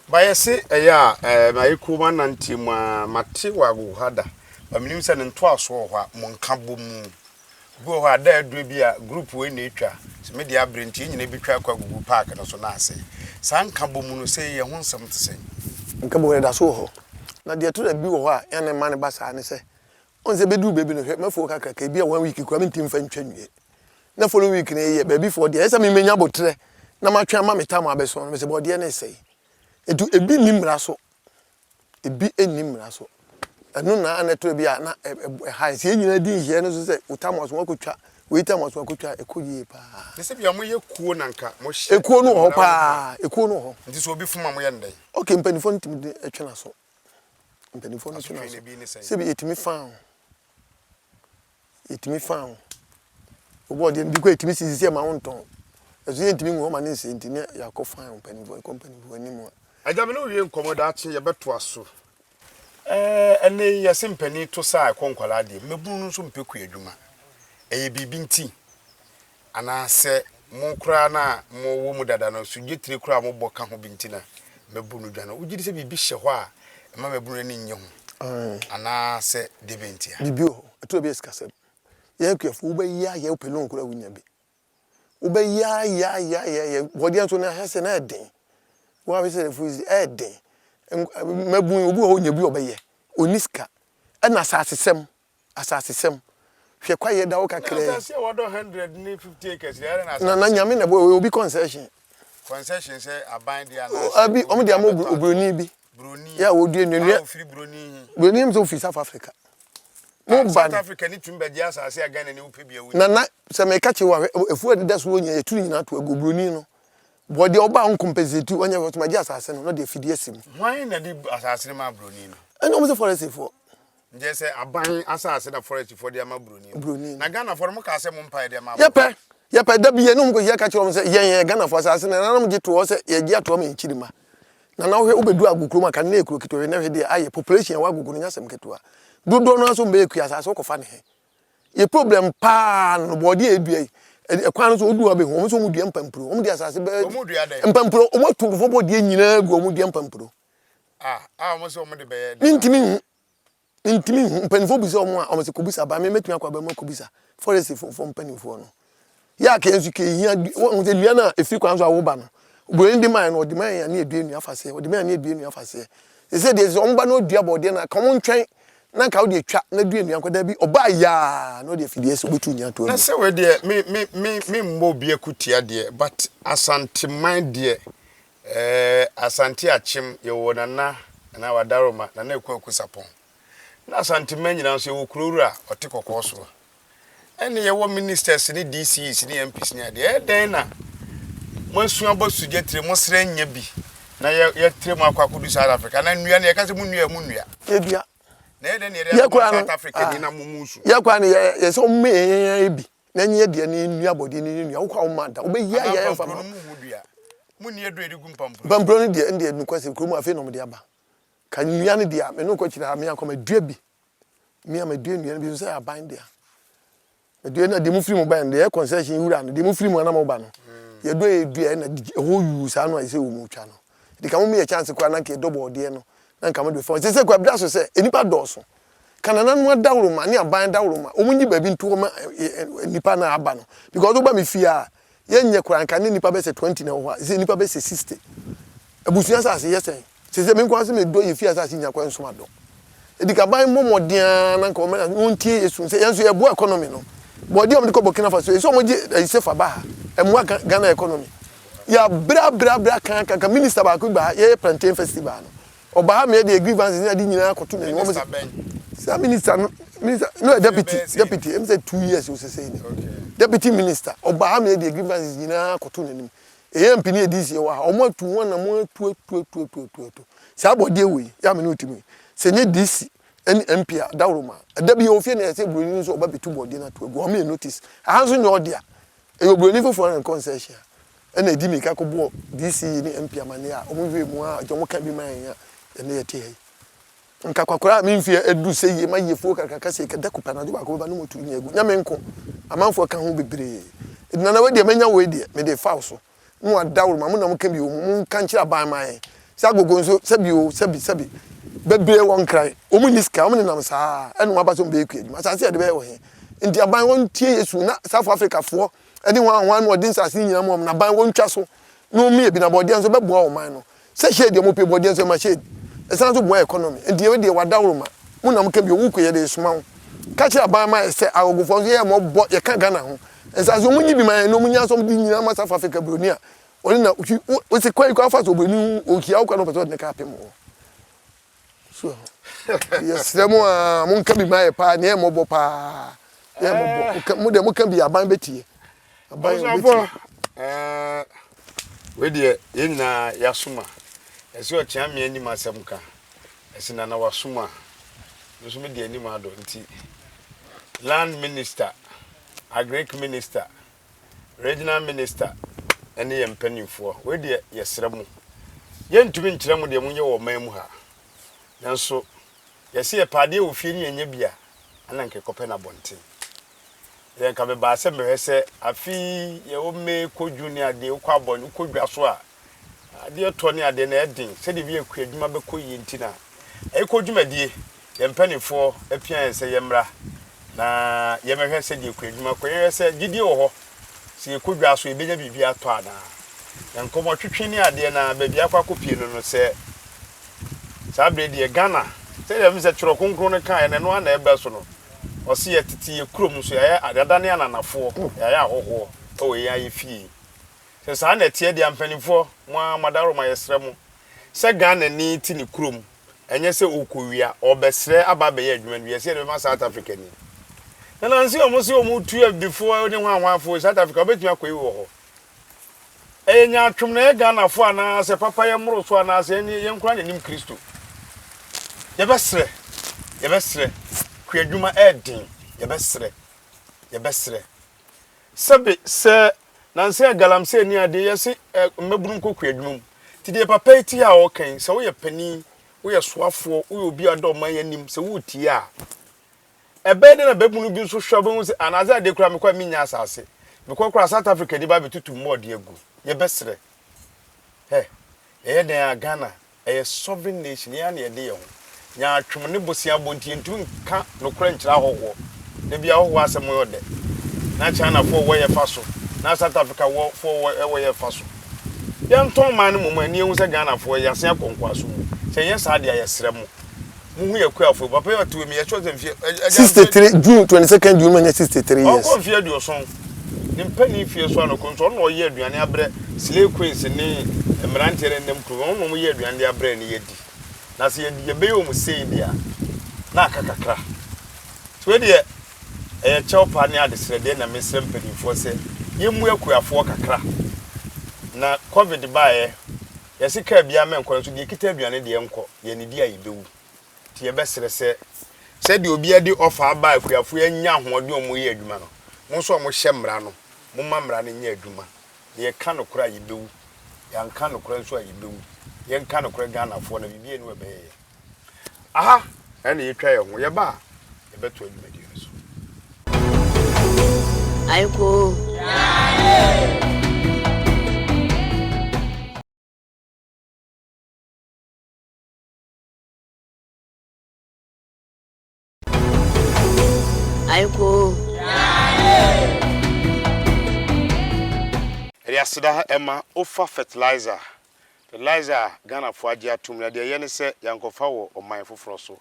S1: Ba yɛse ɛyɛ a eh, mayɛ kuo mananteɛ mu a mate wɔ agogo ha da ba menim sɛ ne ntoasoɔ wɔ hɔ a mo nka bɔ mu bi wɔ hɔ a da aduro bi a group wei na ɛtwa sɛ me deɛ abrɛ nti yɛn nyinaa bɛtwa akɔ agogo park no so na ase saa nka bɔ mu no sɛ yɛ ho nsɛm te sɛn?
S3: Nka bɔ mu no ɛda so wɔ hɔ na deɛ ɛto da bi wɔ hɔ a yɛn na ɛma no ba saa ne sɛ Wohu sɛ ɛbɛduru baabi no hwɛ m'afuo kakraka ebi a one week koraa mentumi mfa ntwa nwie na following week no yɛ baabi foɔ deɛ ɛyɛ sɛ memenya aboterɛ na matwɛn ama me tam abɛso no mesɛ bɔdeɛ no resɛe nti ebi nni mmara so ebi nni mmara so ɛno na na ɛtɔ bi a na ɛha sɛ yɛn nyinaa di nhyehyɛeɛ no so sɛ wo tam aso akɔtwa wei tam aso akɔtwa ɛkɔ yie paa.
S1: Ne sɛ bia moyɛ kuo na nka mohyɛ
S3: ekuo no wɔ hɔ paa ekuo no wɔ hɔ.
S1: Nti sɛ obi fom a moyɛ no dɛn?
S3: Okay mpanimfoɔ no tumi de twe n'aso. Mpanimfoɔ no twe n'aso. Sɛbi yɛtumi fa ho. Yɛtumi fa ho. Obi ɔdeɛ no bi kɔ yɛtumi sisi sɛ ɛma wo ntɔn. Ɛso yɛntumi ngu hɔ ma ne nsɛ nti ne yɛakɔ fa ho mpanimfoɔ yɛkɔ mpanimfoɔ anim a.
S1: Agya me ne wo wie nkɔmmɔ daakye yɛbɛtoa so. Ɛɛ ɛnɛ yi yɛse mpanin to sa a ɛkɔ nkwadaa deɛ mmabunu no nso mpɛ kuadwuma. Ɛyɛ biribi nti Anaasɛ mo koraa no a mowɔ mu dada no, so dwetire koraa a mobɔ ka ho bi nti na mmabunu dwane? Wogye di sɛ biribi hyɛ hɔ a ɛma mmabunu ani nnye ho? Anaasɛ deɛbɛn ntia?
S3: Biribi wɔ hɔ. Ɛtɔ da bi a sikasɛm. Yɛn akuafoɔ, wobɛyɛ ayɛ wopɛ loan koraa a wonnya bi. Wobɛyɛ ayɛ ayɛ ayɛ ayɛ bɔdeɛ nso no ahyɛaseɛ no ɛyɛ den. Woahwɛ sɛ afuo yi ɛyɛ den. Mmabunu yi, obi wɔ hɔ a ɔnya bi a ɔbɛyɛ. Ɔnni sika. Ɛna asasesɛm. Asasesɛm. Hwɛ kwaeɛ da hɔ kakraa yi.
S1: Na asase a wɔdɔ 150 acres deɛ ɛyɛ na asase.
S3: Na na nyame na ɛbɔ obi concession.
S1: Concession sɛ aban deɛ anaasɛ.
S3: Abi wɔn de ama obroni bi.
S1: Broni.
S3: Yɛ a wɔdua nnua.
S1: A ofiri broni he.
S3: Broni mu sɛ ofiri South Africa.
S1: Mo ba. South Africa ni tumi bɛgye asase a Ghana ni wopɛ bi a
S3: wonya. Na na sɛ meka kyerɛ wo a hwɛ afuo a ɛdeda so hɔ nyinaa yɛtu ne nyinaa to agu obroni no. Bɔ deɛ ɔba a ɔncompensate ɔnyɛ hwee ɔsɛ magye asase no na ɔde afidie asi mu.
S1: Hwan na de asase no maa broni no?
S3: Ɛna wɔn sɛ forestfoɔ.
S1: Nkyɛ sɛ aban asase na forest foɔ de ama broni no.
S3: Broni no.
S1: Na Ghana foɔ no mo kaa sɛ mo mpae de ama aborɔfo.
S3: Yɛpɛ, yɛpɛ, da bi yɛne wɔn kɔhyia ka kyerɛ wɔn sɛ yɛn yɛyɛ Ghana foɔ asase no nananom gye toɔ sɛ yɛgye atoɔ ama yɛn kyiri mma. Nana wohwɛ wobɛdu Ago kurom a kane na ɛyɛ kuro ketewa hwɛ nnɛ hwɛ deɛ ayɛ population a ɛwɔ Agogo no nyɛ asɛm ketewa. Dodoɔ no ara nso mbɛyɛ kua asase wokɔfa ne he. Yɛ problem paa no bɔɔdeɛ a yɛdua yi ɛkwan no so wodu hɔ abɛhu wɔn nso wɔn dua mpampuro wɔn de asase bɛyɛ
S1: Wɔn dua dɛn?
S3: mpampuro wɔn atu nkurɔfoɔ bɔɔdeɛ nyinaa gu wɔn dua mpampuro.
S1: Ah, a wɔn sɛ wɔn de bɛyɛ dɛn?
S3: Mentumi nhu. Mentumi nhu. Mpanimfoɔ bisa wɔn a, wɔn sɛ kɔbisa aban. Me mɛtumi akɔ aban mu akɔbisa forestfoɔ foɔ mpanimfoɔ no. Yɛ a kɛyɛ nso kɛhia wɔn sɛ dua no a ɛfiri kwan so a woba no, oburoni de maa yɛn no, ɔde maa yɛn a ne yɛdua nnua fa seɛ, ɔde maa yɛn a ne yɛdua nnua fa seɛ. Sɛ deɛ sɛ wɔn ba na ɔdua bɔɔdeɛ no a, ka wɔn ntwɛn na nka wode atwa na dua nnua nkɔ. Dabi, ɔbaa yaa na ɔde afidie sɛ ɔbɛtu nnya ato
S1: Na
S3: agu.
S1: sɛ wei deɛ me me me me mmɔ obi akutia deɛ but Asanteman deɛ eh, Asante Akyem yɛwɔ Nana Nana Wadaroma Nana Akuaku Sapɔn na Asanteman nyinaa nso yɛwɔ kuro wura ɔte kɔkɔɔ soɔ Ɛne yɛwɔ ministers ne DCs ne MPs ne adeɛ. Ɛyɛ dɛn na moasu abɔ sugya tire mo srɛ nya bi na yɛ yɛtire mu akɔ akɔdu South Africa na nnua no yɛka sɛ mo nnua mo nnua.
S3: Yɛdua.
S1: Na ɛyɛ dɛn na yɛde
S3: akɔma
S1: South Africa ni na mo mo su.
S3: Yɛ koraa no yɛ yɛ sɛ ɔmo yɛ yɛn yɛ bi na ɛnyɛ deɛ ne nnua bɔdeɛ ne nnua wokɔ a woma da wobɛyi ayɛ
S1: Anaa
S3: ɛmfa
S1: mpampuro
S3: ma.
S1: no mo hu dua. Mo nni aduro yɛde gu mpampuro so.
S3: Mpampuro no deɛ ɛndeɛ nokwasɛm kurom afei na ɔmo de aba. Ka nnua no deɛ a me ne wo kɔ kyerɛ ha me akɔ madua bi. Me a madua nnua no bi nso sɛ aban dea. Madua na deɛ mofiri mu baeɛ no, deɛ ɛyɛ concession wura no, deɛ mofiri mu anam woba no, yɛdɔ yɛ dua na ɛhɔ yuu saa no a ɛsɛ wɔn twa no. Nti ka mo yɛ chance koraa na nka yɛdɔ bɔɔdeɛ no na nka mo de bɛfa. Sɛ sɛ koraa bra so sɛ nnipa dɔɔso. Ka nananom adaworoma ne aban adaworoma, wɔn nyi baabi nto hɔ ma nnipa no a aba no. Because woba me fie a, Yɛnyɛ koraa nka ne nnipa bɛsɛ 20 na ɛwɔ hɔ a, sɛ nnipa bɛsɛ 60. Abusua asase yɛ sɛn? Sɛ sɛ me nko ara sɛ medɔ yɛ fie asase nya kwan nsom adɔ. Edi ka ban mmɔ mmɔden ara na nka wɔn wɔntie yɛ su sɛ yɛn nso yɛboa economy no. Bɔɔdeɛ a wɔde kɔ Burkina Faso ɛsɛ wɔn gye ɛyi sefa ba ha. Ɛmmoa Ghana economy. Yɛabrɛ abrɛ abrɛ aka aka aka minister baako bi ba ha yɛyɛ plantain festival no. Ɔba ha ma yɛde yɛ grievances ne ade nyinaa kɔto n'anim.
S1: Minister bɛn?
S3: Saa minister no, minister no yɛ deputy, deputy, ɛmu sɛ 2 years o sese ni. Deputy minister, ɔba ha ma yɛde yɛ grievances nyinaa kɔto n'anim. Ɛyɛ MP ne ADC wɔ ha, wɔn atu wɔn anam atu atu atu atu atu atu. Saa abɔdeɛ wei, yɛ a me ne wo te mu yi, sɛ nyɛ DC ne MP a, dawuro ma. Ɛda bi yɛwɔ fie na yɛsɛ buroni no nso ɔba bɛtu bɔdeɛ no ato agu, wɔn yɛ notice. Aha nso nyɛ ɔdea. Ɛyɛ oburoni foforɔ na ne concession a. Ɛna ɛdi mirika kɔbɔɔ DC ne MP amaneɛ a wɔn hwɛɛ mu a gye wɔn ka bi maa yɛn a ɛnɛ yɛte ha yi. Nka kwakora a me mfeɛ aduru sɛ yie ma yiefoɔ kakraka sei ka da kupa anadwo baako bɛba ne motu nyɛ agu. Nyɛ me nko, amanfoɔ ka ho bebree. Ɛti nana wei deɛ manya wei deɛ mede fa wo so na wadaworo ma mo na moka bi wɔ mu monka nkyerɛ aban ma yɛn sɛ agogo nso sɛbi o sɛbi sɛbi bebree wɔ nkran wɔn nni sika wɔn nenam saa ɛna wɔn aba sɛ wɔn bɛyɛ kua adwuma asase yɛde bɛyɛ wɔ he nti aban wɔn tie yɛ su na South Africa foɔ Ɛne hwan hwan na ɔde nsase no nyinaa ma wɔn, na ban wɔntwa so na wɔmmie bi, na bɔdeɛ nso bɛboa ɔman no. Sɛ shade deɛ wɔpɛ bɔdeɛ nso ɛma shade. Ɛsan nso boa economy. Nti wei deɛ wadaworoma. Mo na moka bio, wokɔ yɛde resoma wo. Ka kyerɛ aban ma yɛ sɛ Agogofoɔ nso yɛyɛ mmɔbɔ, yɛka Ghana ho. Nsase wɔn nyi bi ma yɛn na wɔn nya nso wɔde nyinaa ma South Africa buroni a ɔne na wosi kwan yi kwan fa so oburoni ho ohia wo kwan na ɔpɛ sɛ ɔde ne kaa pem wɔ. So yɛsrɛ mo a monka bi ma yɛ paa nea ɛmmɔbɔ paa yɛ mmɔbɔ mo deɛ moka bi aban bɛtie aban bɛtie.
S1: Ɛɛ wei deɛ yɛn nyinaa yɛasoma ɛsɛ ɔkyea mmea anim asɛm ka ɛsɛ nana wasoma nso me deɛ anim adɔ nti land minister agric minister Regional Minister ne yɛn mpanimfoɔ, wei deɛ yɛsrɛ mo, yɛntumi nkyerɛ mo deɛ monyɛ wɔ ɔman mu ha, nanso yɛse yɛpɛ adeɛ wɔ fie ne yɛnya bi a, ɛna nka yɛkɔpɛ no abɔnten. Yɛ nka mebaa sɛ mehwɛ sɛ afe yi yɛwɔ May kɔ June ne adeɛ, wokɔ abɔn, wokɔ dwa so a, adeɛ tɔ ne adeɛ na ɛden, sɛdeɛ bi akua adwuma bɛkɔ yie nti na ɛkɔ dwumadie. Yɛn mpanimfoɔ apia yɛn sɛ yɛmmra na yɛmmɛhwɛ sɛdeɛ kuadwuma kɔ. Yɛnhwɛ sɛ gyidie wɔ hɔ sɛ yɛkɔ dwa so yɛbɛnya biribi atɔ anaa. Na nkɔmmɔtwetwe ne adeɛ no baabi akɔ akɔpie no no sɛ saa berɛ deɛ Ghana sɛdeɛ ɛfiri sɛ Twerɛ Kronkron no kaeɛ no ɛno ara na ɛba so no. Ɔse yɛtete yɛ kurom so yɛayɛ yɛadane ananafoɔ yɛayɛ ahɔhoɔ wɔ yɛn ayɛ fie. Sɛ saa na ɛteɛ deɛ a mpanimfoɔ mo ara mo adaworoma yɛsrɛ mo sɛ Ghanani te ne kurom Ɛnyɛ sɛ ɔrekɔwia, ɔrebɛsrɛ aba abɛyɛ adwuma no bi. Yɛse yɛde bɛma South Africa ni. Na nanse wɔn se wɔn tu abibifoɔ ne hwanhwanfoɔ South Africa, wɔbɛtumi akɔyi wɔ hɔ. Ɛyɛ nyaatwom na ɛyɛ Ghanafoɔ anaa sɛ papa yɛ mmoro so anaa sɛ yɛn yɛn koraa na yɛnim Kristo. Yɛbɛsrɛ, yɛbɛsrɛ, kuadwuma ɛɛden, yɛbɛsrɛ, yɛbɛsrɛ. Sɛbe sɛ nansa yi galamsey ne adeɛ yɛse ɛ mmabunu nkɔ kuadwuma mu. Nti deɛ papa yi te a ɔreka yi, sɛ woyɛ panin, woyɛ soafoɔ, woyɛ obi a ɔda ɔman yi anim, sɛ woretie a, ɛbɛyɛ dɛ na babunu bi nso hwɛ wobɛhu sɛ anaasɛ adeɛ koraa mekɔ a mennya asase. Mekɔ koraa South Africa ni ba bɛtutu mmɔɔde agu. Yɛbɛsrɛ. Hɛ, yɛyɛ dɛn a Ghana Ɛyɛ sovereign nation, yɛn ara na yɛde yɛn ho. Nyaatwom ne boseabɔ nti yɛntumi nka nokorɛ nkyerɛ ahɔhoɔ. Da biara ahɔhoɔ asɛm yɛ ɔdɛ. Na Chinafoɔ wɔ yɛ fa so, na South Africa wɔ foɔ wɔ wɔ yɛ fa so. Yɛntɔn man no mmom ani yɛhu sɛ Ghanafoɔ yɛasen akɔ nkoasom mu. Sɛ ɛnyɛ saa deɛ a yɛsrɛ mo, monhu yɛn akuafoɔ yi. Papa yi ɔte wɔ mu, yɛkyerɛ sɛ mfeɛ, agya mfeɛ.
S3: 63 June 22nd June manya 63 years.
S1: Ɔkɔ mfeɛ 70. Ne mpanin mfeɛ so anɔkɔ nso ɔno na ɔyɛ aduane abrɛ slay queens ne mmeranteɛ no nam kurom. Ɔno na wɔyɛ aduane de abrɛ ne yɛdi. Na sɛ yɛde yɛbɛyɛ wɔn sei deɛ a, na aka kakra. Nti wei deɛ ɛyɛ kyɛw pa ne adesrɛdeɛ na mesrɛ mpanimfoɔ sɛ yɛmmu akuafoɔ kakra. Na covid baeɛ, yɛse kaa biara mɛnkɔ nso deɛ ɛkita aduane deɛ nkɔ, yɛnnidi a yɛbɛwu. Nti yɛbɛsrɛ sɛ, sɛdeɛ obiara de ɔfa aba a akuafoɔ yi anya ahoɔden a wɔyɛ adwuma no, mo nso a mohyɛ mmara no, momma mmara no nyɛ adwuma. Na yɛka nokorɛ a yɛbɛwu, yɛanka nokorɛ nso a yɛbɛwu. Yɛnka nokorɛ Ghanafoɔ na biribiara nni hɔ a ɛbɛyɛ yɛn. Aha na yɛtwa yɛn ho, yɛba a yɛbɛtoa dwumadie no so.
S2: Ayekoo. Ayekoo.
S1: Yɛde aseda ma Ofa Fertilizer, fertilizer a Ghanafoɔ agye atom na deɛ ɛyɛ ne sɛ yɛankɔfa wɔ ɔman foforɔ so.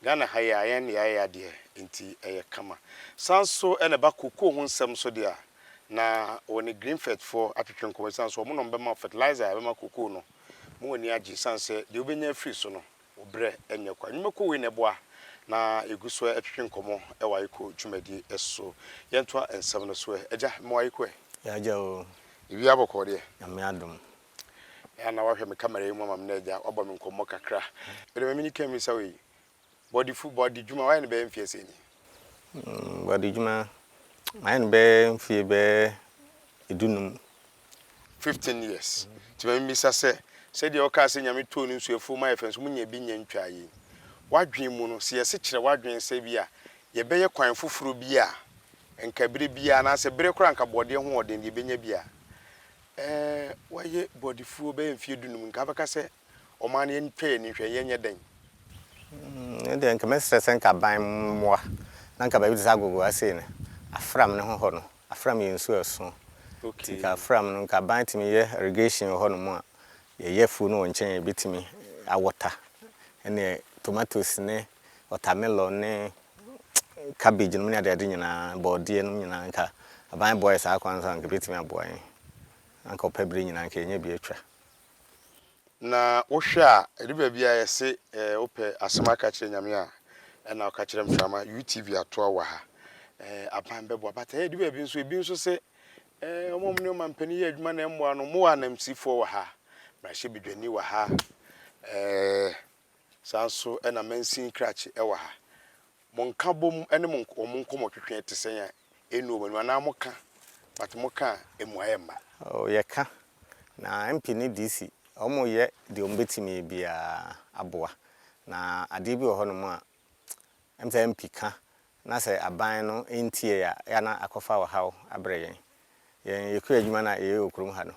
S1: Ghana ha yi a yɛn na yɛayɛ adeɛ nti ɛyɛ kama. San nso na ɛba cocoa ho nsɛm nso deɛ a, na wɔne Greenfert foɔ atwetwe nkɔmmɔ ɛsiane sɛ wɔn na wɔbɛma wo fertilizer a ɛbɛma cocoa no ma w'ani agye ɛsiane sɛ deɛ wobɛnya afiri so no Wo berɛ nyɛ kwa. Nnwumakuo wei na ɛboa na yɛgu so twetwe nkɔmmɔ wɔ ayeko dwumadie so. Yɛntoa nsɛm no so ɛ. Agya, mewɔ ayeko ɛ?
S4: Yɛ agya o.
S1: Biribiara bɔkɔɔ deɛ?
S4: Nyame adom.
S1: Ɛyɛ a na woahwɛ me camera yi mu ama me na agya, woabɔ me nkɔmmɔ kakra. Wode ma menni kan mmisa wo yi, bɔdefo, bɔde dwuma, woayɛ no bɛyɛ mfeɛ sɛn ni?
S4: Bɔde dwuma, mayɛ no bɛyɛ mfeɛ bɛyɛ dunum.
S1: 15 years nti ma memmisa sɛ, sɛdeɛ wokaa sɛ Nyame too no nsuo afuo mu ayɛ fɛ nso monya bi nnya ntwaa yei. W'adwene mu no, sɛ yɛse kyerɛ w'adwene sɛ bi a yɛbɛyɛ kwan foforɔ bi a nka berɛ biara anaasɛ berɛ koraa nka bɔɔdeɛ ho ɔden deɛ yɛbɛnya bi a, ɛɛ woayɛ bɔɔdefuo bɛyɛ mfeɛ dunum nka wobɛka sɛ Ɔman no yɛntwa yɛn ani nhwɛ, yɛnyɛ dɛn?
S4: Me deɛ nka mɛsrɛ sɛ nka aban mmoa na nka baabi te sɛ Agogo ha sei no, Afram ne ho hɔ no, Afram yɛ nsuo a ɛso. Nti nka Afram no nka aban tumi yɛ irrigation wɔ hɔ nom a, yɛyɛ afuo no wɔ nkyɛn a yɛbɛtumi awɔta ɛne tomatoes ne watermelon ne cabbage nom ne adeade nyinaa, bɔɔdeɛ nom nyinaa nka aban boa yɛ saa kwan no so a nka ɛbɛtumi aboa yɛn. Anka ɔpɛ berɛ nyinaa nka yɛnya bi atwa.
S1: Na wohwɛ a, ɛdu baabi a yɛse eh, wopɛ asɛm aka kyerɛ Nyame a, ɛna woka kyerɛ mframa, UTV atoa wɔ ha, eh, aban bɛboa. But eh, ɛdu baabi nso, ebi nso se eh, wɔn a wɔne ɔmampanin yɛ adwuma na ɛmmoa no, mowɔ anamsifoɔ wɔ ha, mmarahyɛbadwani wɔ ha, eh, saa nso ɛna mansin krakye ɛwɔ ha. Mo nkabom ne mo wɔn nkɔmmɔtwetwe te sɛn a ɛnnu wɔn anim anaa moka but moka a mmuaeɛ mma?
S4: Oh yɛka, na MP ne DC wɔn yɛ deɛ wɔn bɛtumi biara aboa, na adeɛ bi wɔ hɔ nom a ɛm sɛ MP ka na sɛ aban no ntie a ɛyɛ a na akɔfa ɔhaw abrɛ yɛn. Yɛn yɛkua adwuma no a yɛyɛ wɔ kurom ha no,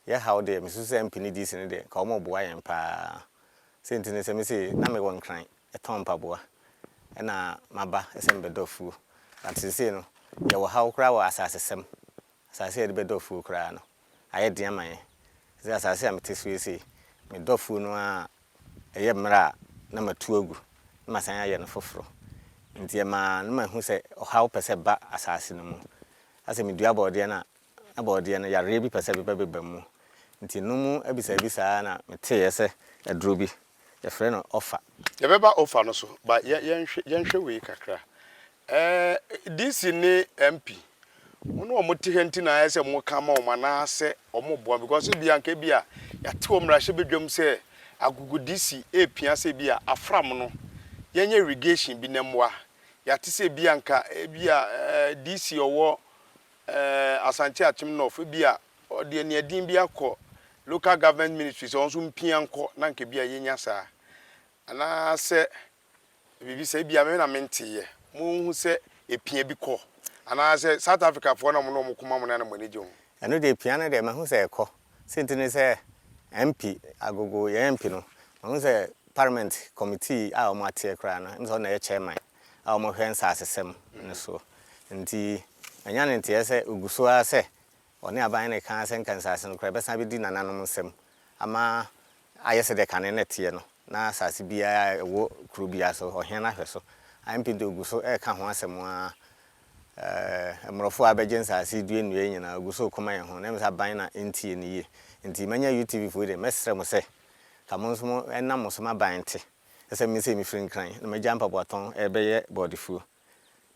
S4: yɛ haw deɛ mesusu sɛ MP ne DC no deɛ nka wɔn boa yɛn paa. Sei nti no sɛ mese na mewɔ Nkran tɔn mpaboa ɛna maba sɛ mebɛdɔ afuo but seesei no yɛwɔ haw koraa wɔ asasesɛm, asase a yɛde bɛdɔ afuo koraa no ayɛ den ama yɛn. Seesei asase a mete so yi sei medɔ afuo no ara a ɛyɛ mmerɛ a na matu agu na masan ayɛ no foforɔ nti ɛmaa no mahu sɛ ɔhaw pɛ sɛ ɛba asase no mu. Asɛ medua bɔɔdeɛ no a na bɔɔdeɛ no yareɛ bi pɛ sɛ bɛba mu nti no mu abisaabisa ara na meteeɛ sɛ aduro bi yɛfrɛ no ɔfa.
S1: Yɛbɛba ofa no so but yɛ yɛnhwɛ yɛnhwɛ wei kakra. Ɛɛ DC ne MP mo ne wɔn te ha nti na ayɛ sɛ mo ka ma wɔn anaasɛ wɔn boa because ebia nka ebia yɛate wɔ mmarahyɛbadwam sɛ Agogo DC repia sɛ ebia afram no yɛnyɛ irrigation bi na mmoa. Yɛate sɛ ebia nka ebia ɛɛ DC ɔwɔ ɛɛ Asante Akyem North ebia ɔde aniɛden bi akɔ local government ministry sɛ wɔn nso mpia nkɔ na anka ebia yɛnya saa. Anaasɛ biribi sɛ ebia me na menteeɛ, monhu sɛ epia bi kɔ anaasɛ South Africa foɔ na wɔn ne wɔn ko ma mo no na mo ani gye ho.
S4: Ɛno deɛ pia no deɛ mahu sɛ ɛkɔ. Sei nti ne sɛ MP, Agogo, yɛn MP no, mahu sɛ parliament committee a wɔn ateɛ koraa no, ɛm sɛ ɔno na ɛyɛ chairman a wɔhwɛ nsasesɛm no soɔ. Nti manya ne nteɛ sɛ ɔgu so ara sɛ Ɔne aban no reka ara sɛ nka nsase no koraa ɛbɛsan abɛdi nananom nsam ama ayɛ sɛdeɛ kane no teɛ no. Na asase biara a ɛwɔ kuro biara so, ɔhene no ahwɛ so. MP deɛ ɔgu so reka ho asɛm ara. Ɛɛ, mmorɔfo a abɛgye nsase dua nnua yi nyinaa, ɔgu so reko ma yɛn ho. Na ɛmɛ sɛ aban na ɛntie no yie. Nti manya UTV foɔ yi deɛ, mɛsrɛ mo sɛ, ka mo nso mo ɛnam mo so ma aban nte. Sɛ me sei mefiri Nkran na magya mpaboatɔn rebɛyɛ bɔɔdefuo.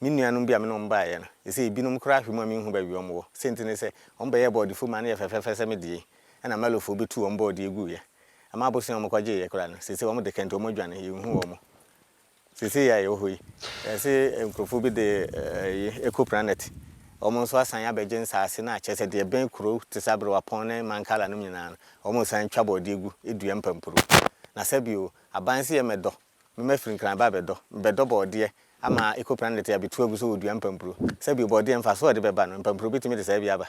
S4: Me nuanom bi a me ne wɔn baeɛ no, seesei ebinom koraa ahwe mu a menhu baabi a wɔwɔ. Sei nti ne sɛ, wɔbɛyɛɛ bɔɔdefuo maa no yɛ fɛfɛɛfɛ sɛ me deɛ yi, ɛnna Malofoɔ bɛtuu wɔn bɔɔdeɛ guiɛ. Ɛma abosea a wɔkɔgyeeɛ koraa no, seesei wɔde ka nti wɔadwane, yɛnhu wɔn. Seesei a yɛwɔ hɔ yi, yɛse nkurɔfoɔ bi de ɛyi, Eco Planet, wɔn nso asan abɛgye nsaase no a kyerɛ sɛ deɛ ɛbɛn kuro te sɛ Aberewapɔn ne Mankala nom nyinaa no, wɔresan twa bɔɔdeɛ gu dua mpampuro. Na sɛbio, aban se yɛmmɛdɔ, me mafiri Nkran aba abɛdɔ, mebɛdɔ bɔɔdeɛ ama Eco Planet abɛtu agu so wɔ dua mpampuro. Sɛbio, bɔɔdeɛ mfasoɔ a ɛde bɛba no, mpampuro bɛtumi de saa bi aba.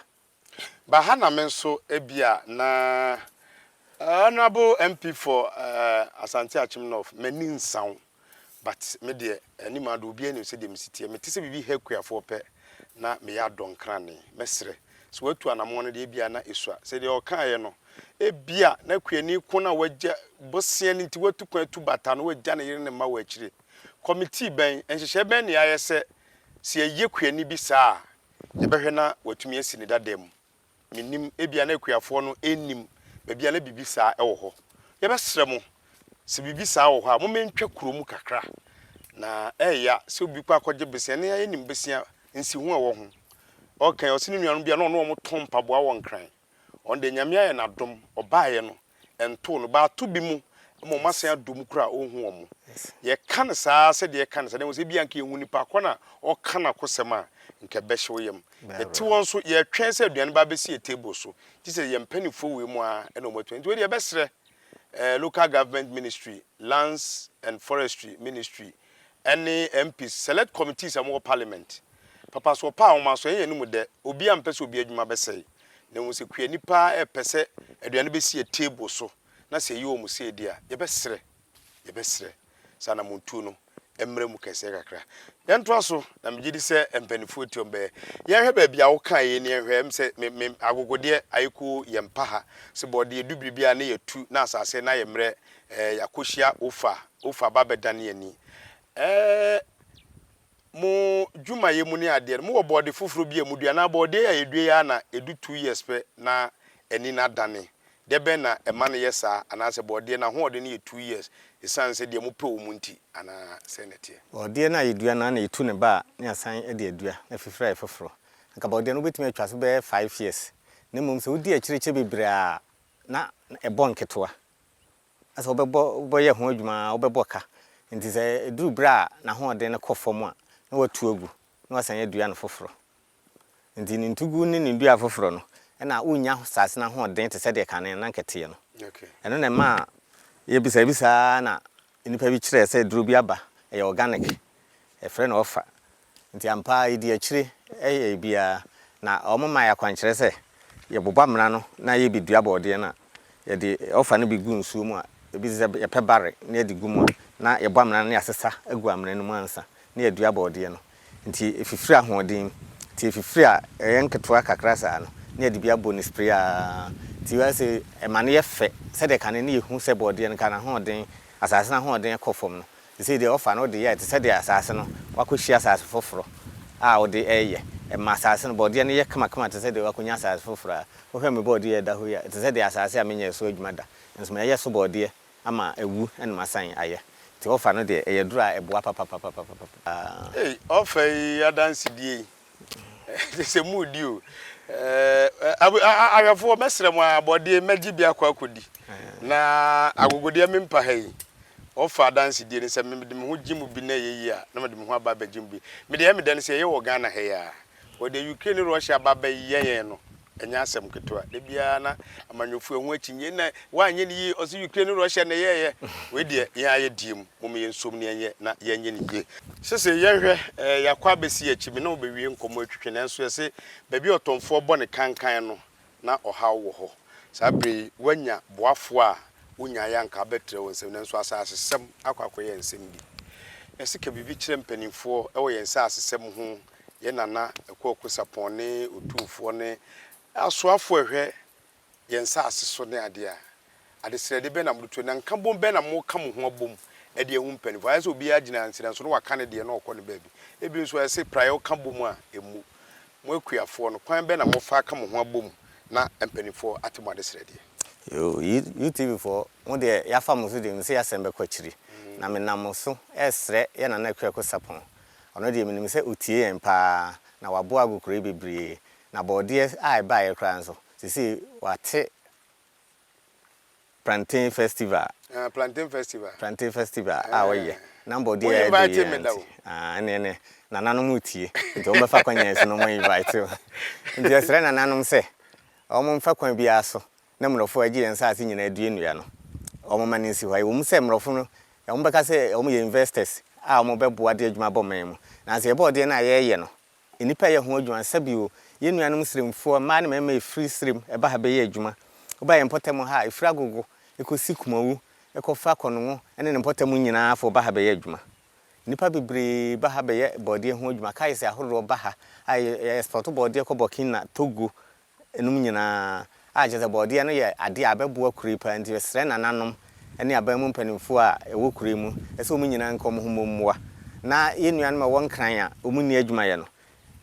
S1: Ba ha na me nso ebia na Honourable MP for Asante Akyem North m'ani nsa wo but me deɛ anim ado obiara nim sɛdeɛ mesi teɛ mete sɛ biribi ha akuafoɔ pɛ na meyɛ adɔnkrane mɛsrɛ sɛ watu anamɔn no deɛ ebia na esua sɛ deɛ ɔkaeɛ no ebia na kuani ko no a wagya bosea no nti watu kwan atu bata no wagya ne yere ne mma wɔ akyire committee bɛn nhyehyɛɛ bɛn na yɛayɛ sɛ sɛ yɛyɛ kuani bi saa a Yɛbɛhwɛ na watumi asi ne dada mu. Mennim, ebia na akuafoɔ no nnim baabi a na biribi saa wɔ hɔ. Yɛbɛsrɛ mo, sɛ biribi saa wɔ hɔ a, momma ɛntwa kuro mu kakra. Na ɛyɛ sɛ obi kɔ akɔgye bosea, na yɛnim bosea nsiho a ɛwɔ ho. Ɔka yi, ɔse ne nuanom bi a na ɔne wɔn tɔn mpaboa wɔ Nkran. Ɔno deɛ Nyame ayɛ no adom, ɔbaeɛ no, ɛntoo no. Baato bi mu ma wɔn asan adɔ mu koraa a ɔnhu wɔn. Yɛka no saa sɛdeɛ yɛka no saa, na mmom sɛ ebia anka yɛhu nipa ko no a ɔreka n'akosɛm a, nka ɛbɛhye wo yam. Yɛte hɔ nso, yɛretwɛn sɛ aduane ba abɛsi yɛn table so, gye sɛ yɛn mpanimfoɔ wei mu ara na wɔatumi. Nti wei deɛ yɛbɛsrɛ eh, Local Government Ministry, Lands and Forestry Ministry, ɛne MPs, select committees a wɔwɔ parliament. Papa so ɔpɛ a wɔn aso ɛnyɛ yɛn mu dɛ, obiara mpɛ sɛ obi adwuma bɛsɛe. Na mmom sɛ kuani paa repɛ sɛ aduane bɛsi yɛn table so na sɛ yɛyi wɔn sei deɛ a, yɛbɛsrɛ, yɛbɛsrɛ sɛ anammɔntuo no mmra mu kɛseɛ kakra. Yɛntoa so, na megye di sɛ mpanimfoɔ ti wɔn bɛyɛ. Yɛnhwɛ baabi a wokaa yei no yɛnhwɛ, ɛm sɛ me, me, agogodeɛ ayekoo yɛn mpa ha, sɛ bɔɔdeɛ du biribi a na yɛtu na asase no ayɛ mmerɛ, ɛɛ, yɛakɔhyia Ofa, Ofa ba bɛdane yɛn ani. Ɛɛ, Mo dwumayɛ mu ne adeɛ no, mowɔ bɔɔde foforɔ bi a modua anaa bɔɔdeɛ yi a yɛdua yi ara na ɛdu two years pɛ na ani no adane? Deɛ bɛn na ɛma no yɛ saa anaasɛ bɔɔdeɛ no ahoɔden no yɛ two years ɛsiane sɛ deɛ mopɛ wɔ mu nti anaa sɛn na ɛteɛ?
S4: Bɔɔdeɛ no a yɛdua no ara na yɛtu ne ba a na yɛasan de adua na afifiri ayɛ foforɔ. Anka bɔɔdeɛ no wobɛtumi atwa so bɛyɛ five years na mmom sɛ wodi akyire kyɛ bebree a na ɛbɔ nketewa. Na sɛ wobɛbɔ wobɛyɛ ho adwuma a, wobɛbɔ ka. Nti sɛ ɛduru berɛ a n'ahoɔden no kɔ fam a, na watu agu, na wasan adua no foforɔ. Nti ne ntugu ne ne dua foforɔ no, ɛna wonnya asase no ahoɔden te sɛ deɛ kane no na anka ɛteɛ no. Ɛno na ɛmaa yɛbisabisaa na nnipa bi kyerɛɛ sɛ aduro bi aba, ɛyɛ organic, yɛfrɛ no ɔfa. Nti ampa ara yɛdii akyire yɛɛ biara, na wɔmaa yɛn akwankyerɛ sɛ yɛbobɔ amena no na yɛrebɛdua borɔdeɛ no a, yɛde ɔfa no bi gu nsuo mu a, ebi te sɛ yɛpɛ bare na yɛde gu mu a, na yɛbɔ amena no na yɛasesa agu amena no mu ansa na yɛadua borɔdeɛ no. Nti ɛfifiri ahoɔden mu. Nti ɛfifiri a ɛyɛ nketewa kakra saa no, na yɛde bi abɔ no spray ara. Nti woayɛ sɛ ɛma no yɛ fɛ sɛdeɛ kane no yɛhu sɛ borɔdeɛ no nka n'ahoɔden, asase no ahoɔden kɔ fam no, Seesei deɛ ɔfa no wode yɛ te sɛ deɛ asase no wakɔhyia asase foforɔ a wode reyɛ. Ɛma asase no bɔdeɛ no yɛ kamakama te sɛ deɛ wakɔnya asase foforɔ a. Wohwɛ me bɔdeɛ a ɛda hɔ yi a, ɛte sɛ deɛ asase a menyɛɛ so adwuma da, nanso mayɛ so bɔdeɛ ama awu na masan ayɛ. Nti ɔfa no deɛ, ɛyɛ aduro a ɛboa papapapapapa.
S1: Ei ɔfa yi adansedie yi Kyerɛ sɛ moredi o. Ahwɛfoɔ mɛsrɛ mo ara bɔdeɛ mɛgye bi akɔ akɔdi. Na agogodeɛ mempa ha yi. Wɔfa adansedie no sɛ mede me ho gye mu bi na ɛyɛ yie a na mede me ho aba abɛgye mu bi. Me deɛ ɛyɛ me dɛ no sɛ yɛyɛ wɔ Ghana ha yi ara. Wɔde Ukraine ne Russia aba abɛyɛ yɛn no ɛnyɛ asɛm ketewa. Da biara na amanyɔfoɔ ɛho akyinnye na woanyɛ no yie ɔse Ukraine ne Russia na ɛyɛɛyɛ. Wei deɛ yɛn ara yɛdie mu mom yɛnsom na yɛnyɛ na yɛnyɛ no yie. Sese yɛnhwɛ eh, yɛakɔ abɛsi akyi me ne wo bɛwie nkɔmmɔ atwitwe nanso yɛse baabi a ɔtɔmfoɔ bɔ ne kankan no na ɔhaw wɔ hɔ. Saa berɛ yi woanya boafoɔ a wonyaeɛ a anka abɛtrɛ wo nsam nanso asasesɛm akɔ akɔyɛ nsɛm bi. Yɛse ka biribi kyerɛ mpanimfoɔ wɔ yɛn nsasesɛm ho Yɛn Nana Akuaku Sarpong ne Otumfoɔ ne asoafoɔ a ɛhwɛ yɛn nsaase so ne adeɛ a, Adesrɛde bɛn na mode to, na nkabom bɛn na moka mo ho abom de ahu mpanimfoɔ? Ayɛ sɛ obiara gyina nsrɛ so na waka ne deɛ na ɔkɔ ne baabi. Ebi nso ɛse praeɛ woka bom a, ɛmmu. Mo akuafoɔ no, kwan bɛn na mofa aka mo ho abom na mpanimfoɔ ate mo adesrɛdeɛ?
S4: Yoo, UTV foɔ, mo deɛ yɛafa mo so deɛ, menim sɛ yɛasɛm bɛkɔ akyiri. Na menam mo so resrɛ yɛn Nana Akuako Sarpong. Ɔno deɛ menim sɛ ɔtie yɛn pa ara, na waboa Agokuro yi bebree. Na bɔɔdeɛ a ɛbaeɛ koraa nso, seesei wate Plantain festival.
S1: Ah, plantain festival.
S4: Plantain festival a wɔyɛ. Na mbɔ deɛ ɛyɛ de yɛ nti. Ah, ɛne ɛne nananom retie. Nti wɔn bɛfa kwan yɛn so na wɔn invite o. Nti yɛsrɛ nananom sɛ wɔn mfa kwan biara so na mmorɔfo a ɛgye yɛn nsaase nyinaa due nnua no, wɔn ma no nsi hɔ. Ɛwɔ mu sɛ mmorɔfo no wɔn bɛka sɛ wɔn yɛ investors a wɔn bɛboa de adwuma abɔ man mu. Nanso yɛbɔ ɔdeɛ no a yɛreyɛ no, Nnipa yɛ ho adwuma. Sɛbi o, yɛn nuanom Sremfoɔ, mmaa ne mmarima a ɛfiri Srem ba ha bɛyɛ adwuma. Woba yɛn mpɔtam ha a, ɛfiri Agogo kɔsi Kumawu, kɔfa Kɔnongo ne ne mpɔtam nyinaa foɔ ba ha bɛyɛ adwuma. Nnipa bebree ba ha bɛyɛ bɔɔdeɛ ho adwuma. Kaes ahoroɔ ba ha a yɛ export bɔɔdeɛ kɔ Burkina, Togo, nom nyinaa a kyerɛ sɛ bɔɔdeɛ no yɛ adeɛ a ɛbɛboa kuro yi paa nti mesrɛ nananom ne aban mu mpanimfoɔ a ɛwɔ kuro yi mu sɛ wɔn nyinaa nka wɔn ho mmom mmoa na yɛn nuanom a ɛwɔ Nkran a wɔn nni adwuma yɛ no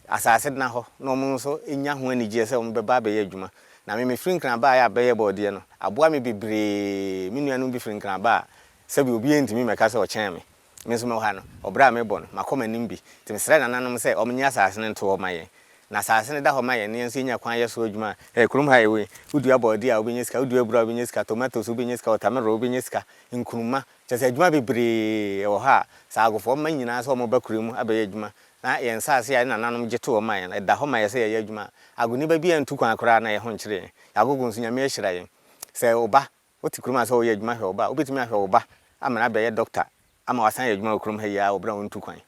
S4: asase dena hɔ na wɔn nso nya ho anigyeɛ sɛ wɔn bɛba abɛyɛ adwuma na me mefiri Nkran baeɛ a bɛyɛ bɔɔdeɛ no aboa me bebree me nuanom bi firi Nkran ba a sɛbi obiara ntumi mmɛka sɛ ɔkyɛn me Me nso mewɔ ha no, ɔbrɛ a merebɔ no, makɔ m'anim bi. Nti mesrɛ nananom sɛ wɔnnye asase no nto hɔ mma yɛn. Na asase no da hɔ ma yɛn na yɛn nso yɛnya kwan yɛ so adwuma a, eh, kurom ha a yɛwɔ yi, wodua borɔdeɛ a, wobɛnya sika, wodua aburo a, wobɛnya sika, tomatoes, wobɛnya sika, wɔtamelɔ, wobɛnya sika, nkruma, kyerɛ sɛ adwuma bebree wɔ hɔ a, sɛ agofoɔ mma nyinaa sɛ wɔba kuro yi mu abɛyɛ adwuma, na yɛn nsase a yɛn nananom gye too hɔ maa yɛn no, ɛda hɔ ma yɛn sɛ yɛyɛ adwuma a, agoni ba biara ntu kwan koraa na yɛn ho nkyere yɛn. Yɛn agogo nso, Nyame ahyira yɛn. Sɛ wo ba Wote kurom a sɛ woyɛ adwuma hwɛ wo ba a, wobɛtumi ahwɛ wo ba ama no abɛyɛ dɔkta ama wasan ayɛ adwuma wɔ kurom ha yi ara wɔ berɛ a ɔntu kwan.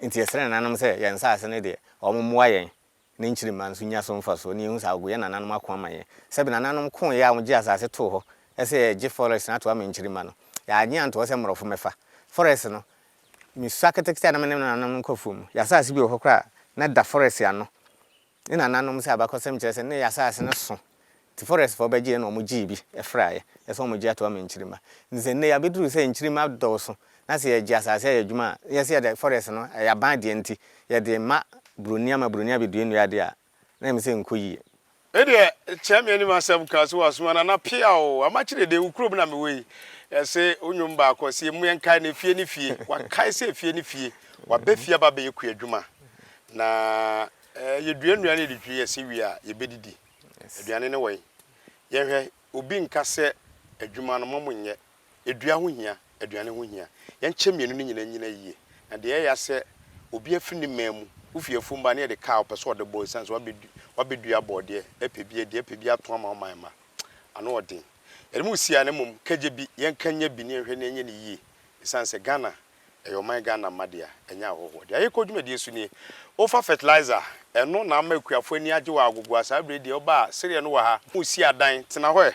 S4: Nti yɛsrɛ nananom sɛ yɛn nsaase no deɛ, wɔn mmoa yɛn na nkyirimma nso nya so mfasoɔ na yɛhu sɛ agogo yɛn nananom ako ama yɛn. Sɛbe nananom koeɛ a wɔgyee asaase too hɔ sɛ yɛgye forest no ato ama nkyirimma no, yɛannye anto hɔ sɛ mmorɔfo mmɛfa. Forest no, mesua ketekete a na me ne me nananom kɔ afuom. Yɛn asaase bi wɔ hɔ koraa a na ɛda forest ano. Ne nananom sɛ abakɔsɛm kyerɛ sɛ ne asaase no so nti forest foɔ bɛgyeeɛ na wɔn gyee bi fraeɛ sɛ wɔn gye ato ama nkyirimma. Nti sɛ nnɛ yi abɛduru sɛ nkyirimma dɔɔso na sɛ yɛgye asaase ayɛ adwuma a yɛse yɛde forest no ɛyɛ aban deɛ nti yɛde ma broni ama broni abɛdua nnua deɛ a na ɛm sɛ nkɔ yie.
S1: Me deɛ kyɛ me anim asɛm ka so wasoma nana pia o amakyere de wo kurom na mewɔ yi yɛse wo nwom baako ɔse yɛmu yɛnkae no efie ne fie wakae sɛ efie ne fie waba fie aba abɛyɛ kuadwuma na Yɛdua nnuane a yɛde twi yɛse wie a yɛbɛdidi. Aduane no wɔ he? Yɛnhwɛ, obi nka sɛ adwuma no mma monyɛ. Dua ho hia, aduane ho hia. Yɛnkyɛ mmienu no nyinaa nnyina yie. Na deɛ ɛyɛ ya sɛ obi afiri ne man mu, wofi afuom ba na yɛde kaa a ɔpɛ sɛ ɔde bɔ ɛsiane sɛ wabɛdua borɔdeɛ, apɛ bi adi, apɛ bi atɔn ama ɔman mma. Ano ɔden. Yɛde mo si a na mmom kagye bi, yɛnka nya bi na yɛnhwɛ na yɛnyɛ no yie. Ɛsiane sɛ Ghana Ɛyɛ ɔman Ghana mma dea, ɛnyɛ ahɔhoɔ dea. Yɛkɔ dwumadie so nie. Wofa fertilizer, ɛno na ama akuafoɔ ani agye wɔ agogo a saa berɛ yi deɛ woba a sereɛ no wɔ ha. Wosi adan, tena hɔ ɛ,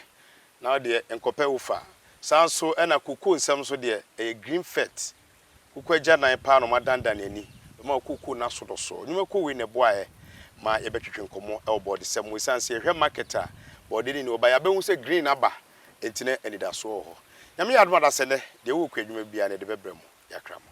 S1: na wo deɛ nkɔpɛ wofa. Saa nso na kokoo nsɛm nso deɛ, ɛyɛ green fert. Kuku agyanan paa na wɔadandane ani bɛma wo kokoo no aso dɔsɔɔ. Nnwumakuo wei na ɛboaeɛ ma yɛbɛtwetwe nkɔmmɔ wɔ bɔɔdesɛm ho. Ɛsiane sɛ yɛhwɛ market a, bɔɔde no nni hɔ, but yɛabɛhu sɛ green aba Enti na anidasoɔ wɔ hɔ. Nyame yɛ adom a dasɛ nnɛ, deɛ ɛwɔ okuadwuma biara no yɛde bɛbrɛ mo. Yɛakra mo.